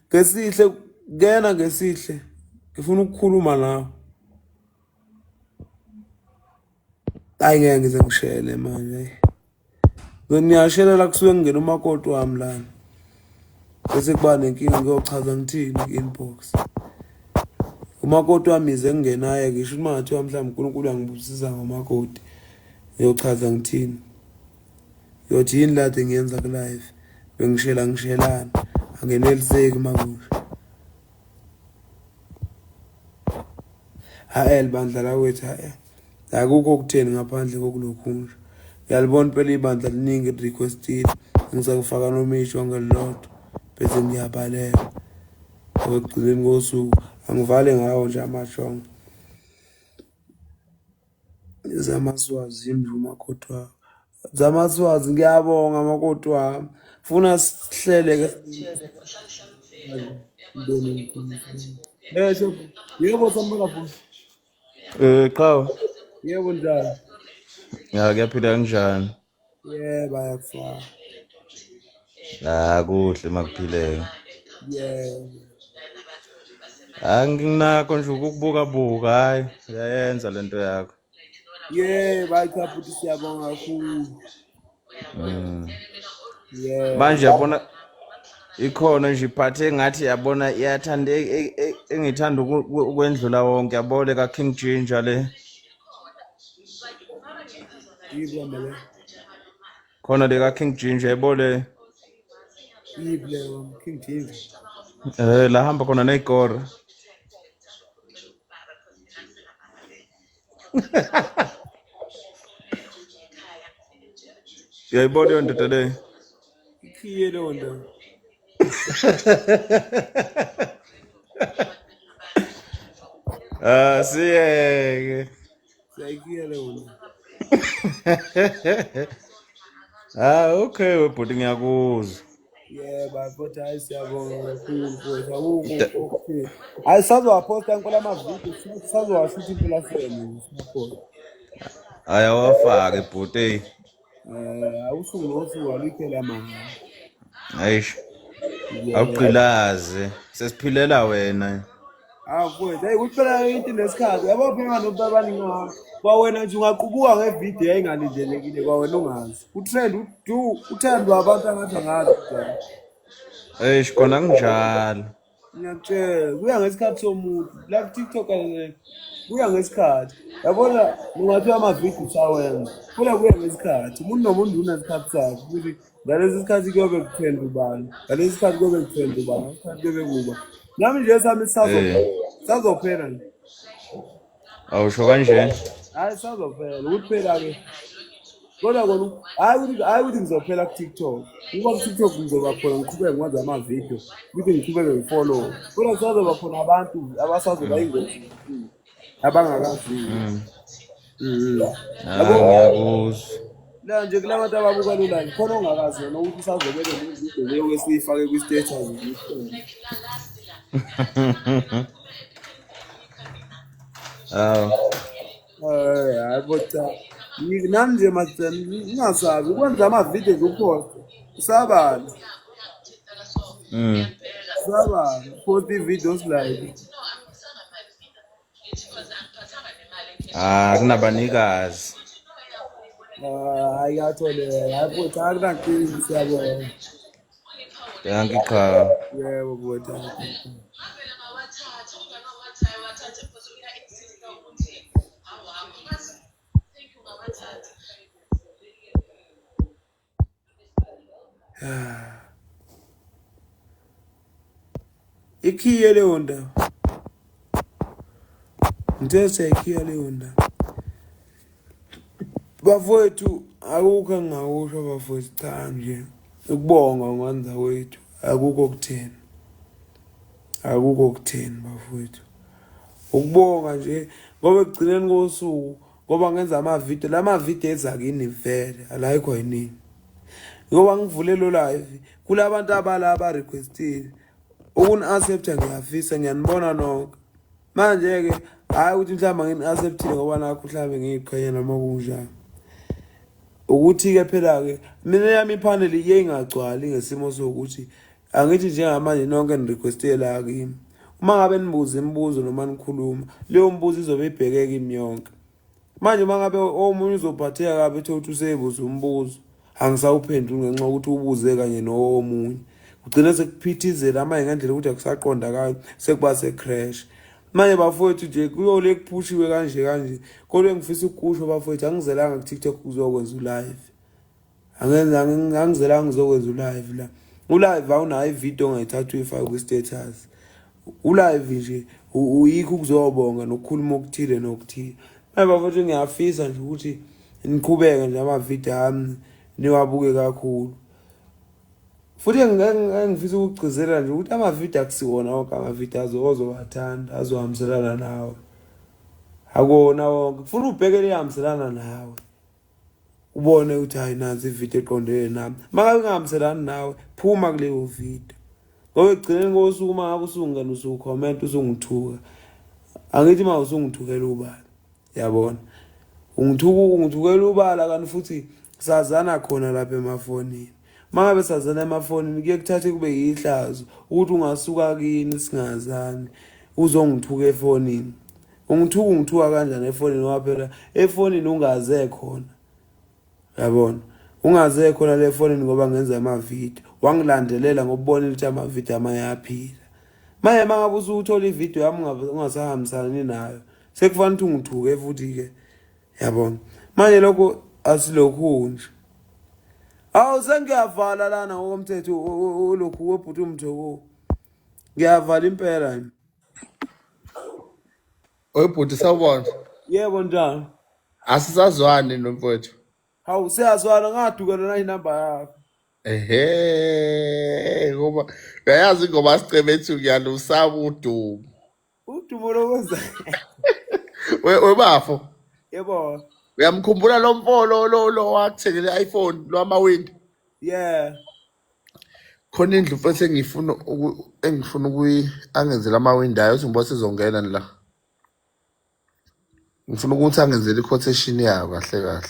Ngesihle ngena ngesihle. Ngifuna ukukhuluma nawe. Hayi ngeke ngize ngishele manje. Ngiyashelela kusuke kungena umakoti wami lana. Bese kuba nenkinga ngiyochaza ngithini ku-inbox. Umakoti wami ize ngingenaye ngisho uma ngathiwa mhlawumbe uNkulunkulu uyangibusisa ngomakoti. Ngiyochaza ngithini. Ngiyothi yini lade ngiyenza ku-live. Bengishela ngishelana. Angeneliseki makusho. Hhayi libandla lakwethu hhayi. Akukho okutheni ngaphandle kokulokhu nje. Ngiyalibona impela ibandla liningi lirequestile. Ngisakufaka noma isho ngelilodwa bese ngiyabaleka. Ngoba ekugcineni kosuku angivale ngawo nje amashongo. Zamaswazi yini umakoti wakho? Zamaswazi ngiyabonga makoti wami. Funa sihlele ke. Eh, yebo sambona futhi. Eh qhawe. Yebo njani? Ya kuyaphila kanjani? Yebo ayakufaka. Ah kuhle makuphileka. Yebo. Anginakho nje ukukubuka buka hayi uyayenza lento yakho. Yebo hayi cha futhi siyabonga kakhulu. Yebo. Manje yabona ikhona nje iphathe engathi yabona iyathanda engithanda ukwendlula wonke yabo le ka King Ginger le. Yiphi hamba le? Khona le ka King Ginger yabo le. Yiphi leyo King Ginger? Eh la hamba khona nezikora. Uyayibona leyo ndoda leyo? Ikhiye leyo ndoda. Ah siyeke. Siyayikhiya leyo ndoda. Ah okay webhuti ngiyakuzwa. Yebo, kodwa hayi siyabonga kakhulu mfowethu. Akukho okutheni. Hayi sazowaphosta nkula amavidiyo, sazowashutha impela sene siyaphosta. Hayi awafake bhuti eyi. Eh, usuku nosuku alikho lamahhala. Ayish. Yebo. Awugqilaze. Sesiphilela wena. Ah mfowethu, hey ukuthi phela into inesikhathi. Yabo phela nomuntu abaningi kwawena nje ungaqubuka ngevidiyo eyayingalindelekile kwawena ungazi. Utrend udu uthandwa abantu angathi angazi. Eish kona kunjalo. Ngiyakutshela, kuya ngesikhathi somuntu. La ku-TikTok kuya ngesikhathi. Yabona ungathiwa amavidiyo usawenza. Kodwa kuya ngesikhathi. Umuntu nomuntu unesikhathi sakhe ukuthi ngalesi sikhathi kuyobe kutrend ubani, ngalesi sikhathi kuyobe kutrend ubani, ngalesi sikhathi kuyobe kuba. Nami nje sami sisazophela nje. Awusho kanje. Hayi sazophela, ukuthi phela-ke kodwa kona hayi ukuthi hayi ukuthi ngizophela ku-TikTok. Ukuba ku-TikTok ngizoba khona ngiqhubeke ngikwenza amavidiyo, ukuthi ngiqhubeke ngifollow. Kodwa kusazoba khona abantu abasazoba ingozi abangakaziwa. Ah, ngiyakuzwa. La nje kula bantu ababuka lula khona ongakazi yona ukuthi usazobeka nevidiyo leyo esiyifake kwi-status. Awu. Eh, hayi bo cha. Nami nje mazeni ngingasabi ukwenza amavidiyo nje uphoste. Usabani? Usabani? Post i-videos like. Ah, kunabanikazi. Ah, hayi kuyatholeka. Hayi bo cha akunankinga siyabonga. Dankie cha. Yebo bhuti. Ikhiye leyo ndaba. Ngithe siyayikhiya leyo ndaba. Bafowethu akukho engingakusho bafowethu cha nje. Ukubonga ngwanza wethu akukho kutheni. Akukho kutheni bafowethu. Ukubonga nje ngoba ekugcineni kosuku ngoba ngenza amavidiyo la mavidiyo eza kini vele alayikho yinini. Ngoba ngivule lo live kulabantu abala abarequestile ukuni-accepta ngiyafisa ngiyanibona nonke. Manje-ke hhayi ukuthi mhlawumbe ngini-acceptile ngoba nakho mhlawumbe ngiyiqhenya noma kunjani. Ukuthi-ke phela-ke mina yami iphaneli iye ingagcwali ngesimo sokuthi angithi njengamanje nonke nirequestile la kimi. Uma ngabe nibuza imibuzo noma nikhuluma leyo mbuzo izobe ibheke kimi yonke. Manje uma ngabe omunye uzophatheka kabi ethe ukuthi usebuza umbuzo angisawuphenduli ngenxa yokuthi ubuze kanye nowomunye. Kugcine sekuphithizela manje ngendlela ukuthi akusaqondakali sekuba se-crash. Manje bafowethu nje kuyole kuphushiwe kanje kanje kodwa engifisa ukukusho bafowethu angizelanga ku-TikTok kuzokwenza u-live. Angenza angizelanga ngizokwenza u-live la. U-live awunayo ividiyo ongayithatha uyifake kwi-status. U-live nje uyikho ukuzobonga nokukhuluma okuthile nokuthile. Manje bafowethu ngiyafisa nje ukuthi niqhubeke nje amavidiyo ami niwabuke kakhulu. Futhi engifisa ukugcizelela nje ukuthi amavidiyo akusiwona wonke amavidiyo ozowathanda azohambiselana nawe. Akuwona wonke. Kufuna ubheke lihambiselana nawe. Ubone ukuthi hayi nansi ividiyo eqondene nami. Uma ngabe ingahambiselani nawe, phuma kuleyo vidiyo. Ngoba ekugcineni kosuku uma ngabe usungena usukhomenta usungithuka. Angithi uma usungithukela ubala. Yabona? Ungithuka ungithukela ubala kanti futhi sazana khona lapha emafonini. Uma ngabe sazana emafonini kuye kuthathe kube yihlazo ukuthi ungasuka kini singazani uzongithuka efonini. Ungithuka ungithuka kanjani efonini ngoba phela efonini ungaze khona. Yabona? Ungaze khona le fonini ngoba ngenza amavidiyo. Wangilandelela ngokubona ukuthi amavidiyo amanye ayaphila. Manje uma ngabe usuthola ividiyo yami ungasahambisani nayo, sekufanele ukuthi ungithuke futhi-ke. Yabona? Manje lokho asilokhu nje. Awu sengiyavala lana ngokomthetho ulokhu webhuti umthoko. Ngiyavala impela nje. Oyibhuti sawubona. Yebo njani? Asisazwani nomfowethu. Hawu siyazwana ngadukela na inamba yakho. Ehhe ngoba uyayazi ingoma sicebethu ngiyalusaba udumo. Udumo lokwenza. Webafo. Yebo. Uyamkhumbula lo mfo lo lo lo wakuthengele i-iPhone lo amawindi. Yeah. Khona indlu mfethu engifuna engifuna ukuyi angenzela amawindi ayo uthi ngibona sizongena la. Ngifuna ukuthi angenzele i-quotation yayo kahle kahle.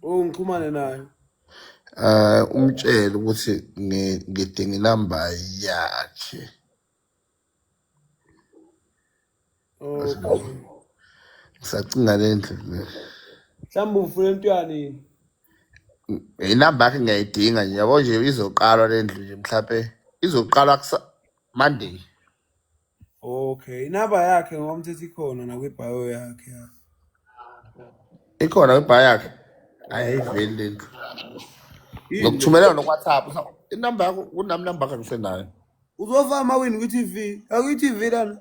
Oh ngixhumane nayo. Umtshele ukuthi ngidinga inamba yakhe. Okay. Ngisacinga le ndlu le. Mhlawumbe ufuna into yani? Inamba yakhe ngiyayidinga nje yabo nje izoqalwa le ndlu nje mhlampe izoqalwa kusa Monday. Okay, inamba yakhe ngokomthetho ikhona nakwibhayo yakhe. Ya. Ikhona kwibhayo yakhe. Ayiveli le ndlu. Ngokuthumelela no-WhatsApp. Inamba yakho kunami namba yakhe ngisenayo. Uzofaka amawini kwi-TV. Akwi-TV lana.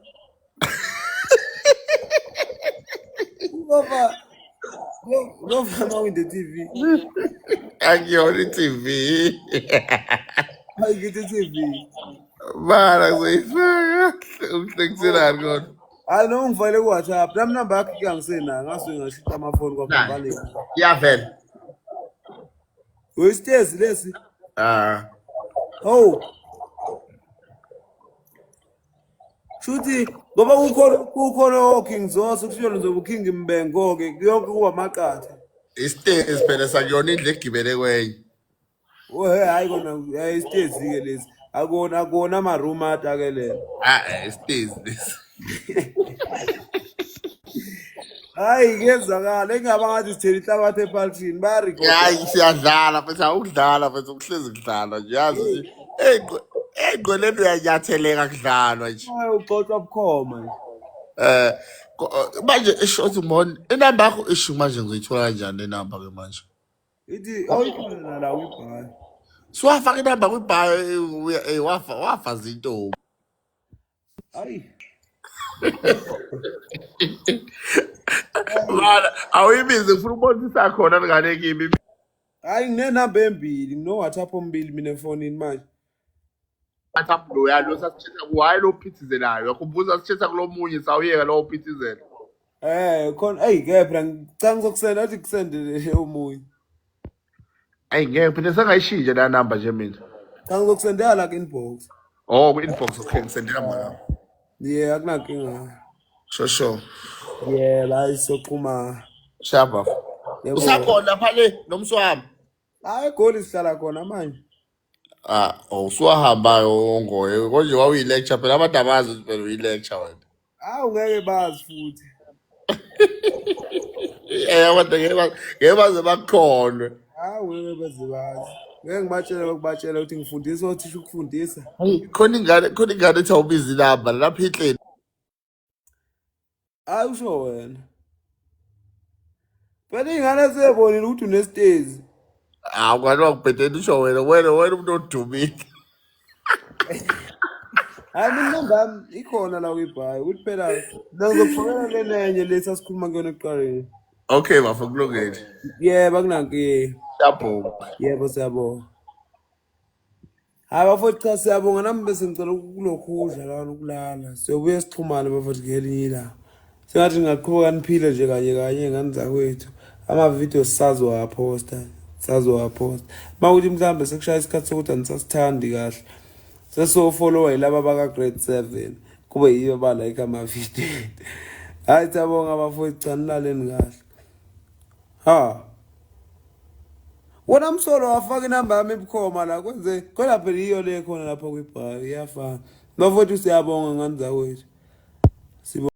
Uzofa uzofaka amawindi e-TV. Akuyona i-TV. Hayi ngithi i-TV. Mara ngizoyifaka. Umhlengiselani kodwa. Hayi noma ungifakele ku-WhatsApp. Nami namba yakho ke angisenayo. Ngasuke ngashintsha amafoni kwabambaleka. Iyavela. Uyisitezi lesi. Ah. Oh. Shuthi ngoba kukhona kukhona oKing Zoso kusho nizobe uKing Mbengo ke kuyonke kuba amaqatha. Isitezi phela sakuyona indlu egibele kwenye. Oh hey hayi kona hayi isitezi ke lesi. Akona akona ama room atakelele. Ah, isitezi lesi. Hayi kuyenzakala engaba ngathi sithela inhlabathi epalthini bayarekhoda. Hayi siyadlala futhi awukudlala futhi ukuhlezi kudlalwa nje yazi nje. Hey ey'ngqweleni uyanyatheleka kudlalwa nje. Hayi uxoxwa bukhoma nje. Manje isho uthi ngibona inamba yakho isho manje ngizoyithola kanjani le namba ke manje? Ithi awuyikhona nala kwibhayi. Siwafaka inamba kwibhayo wafa wafa zintombi. Ayi. Mana awuyibizi ngifuna ukubona isakhona ngane kimi. Hayi nginenamba embili, ngino-WhatsApp ombili mina efonini manje. WhatsApp lo yalo sasithetha ku hayi lo phithizelayo. Uyakhumbuza sasithetha kulomunye sawuyeka lowo phithizela. Khona eyi ke phela ngicanga ngizokusenda athi kusendele omunye. Ayi ngeke phela sengayishintsha la number nje mina. Cha ngizokusendela la ku-inbox. Oh ku-inbox okay ngisendela mngani. Yeah, akunankinga. Sure sure. Yeah, la sizoxhuma. Shaba. Yebo. Usakhona lapha le nomswami. Hayi eGoli sihlala khona manje. Ah, oh usuwahamba ongoye. Konje wawuyi-lecture phela abantu abazi ukuthi phela uyi-lecture wena. Hawu ngeke bazi futhi. Abantu ngeke baze bakukholwe. Hawu ngeke baze bazi. Ngeke ngibatshele ukubatshela ukuthi ngifundisa othisha ukufundisa. Hayi, khona ingane ethi awubizi inamba lapha inhleni. Hayi usho wena. Phela iy'ngane seyibonile ukuthi unesitezi. Hawu kanti wakubhedela usho wena umuntu odumile. Hayi mina inamba yami ikhona la kwibhayi ukuthi phela mina ngizokufakela lena enye le sasikhuluma kuyona ekuqaleni. Okay bafo kulungile. Yebo akunankinga. Siyabonga. Yebo siyabonga. Hayi bafowethu cha siyabonga nami bese ngicela kulokhu udla lana ukulala. Siyobuye sixhumane bafowethu ngelinye ilanga. Sengathi ningaqhubeka niphile nje kanye kanye ngane zakwethu. Amavidiyo sisazowaphosta. Sisazowaphosta. Uma kuthi mhlawumbe sekushaya isikhathi sokuthi anisasithandi kahle. Sesiyofollowa yilaba baka grade 7. Kube yiyo abalike amavidiyo. Hayi siyabonga bafowethu cha nilaleni kahle. Ha. Wona msolo wafaka inamba yami ebukhoma la kwenze khona phela iyo le khona lapha kwibhayi iyafana. Bafowethu siyabonga ngane zakwethu. Sibonga.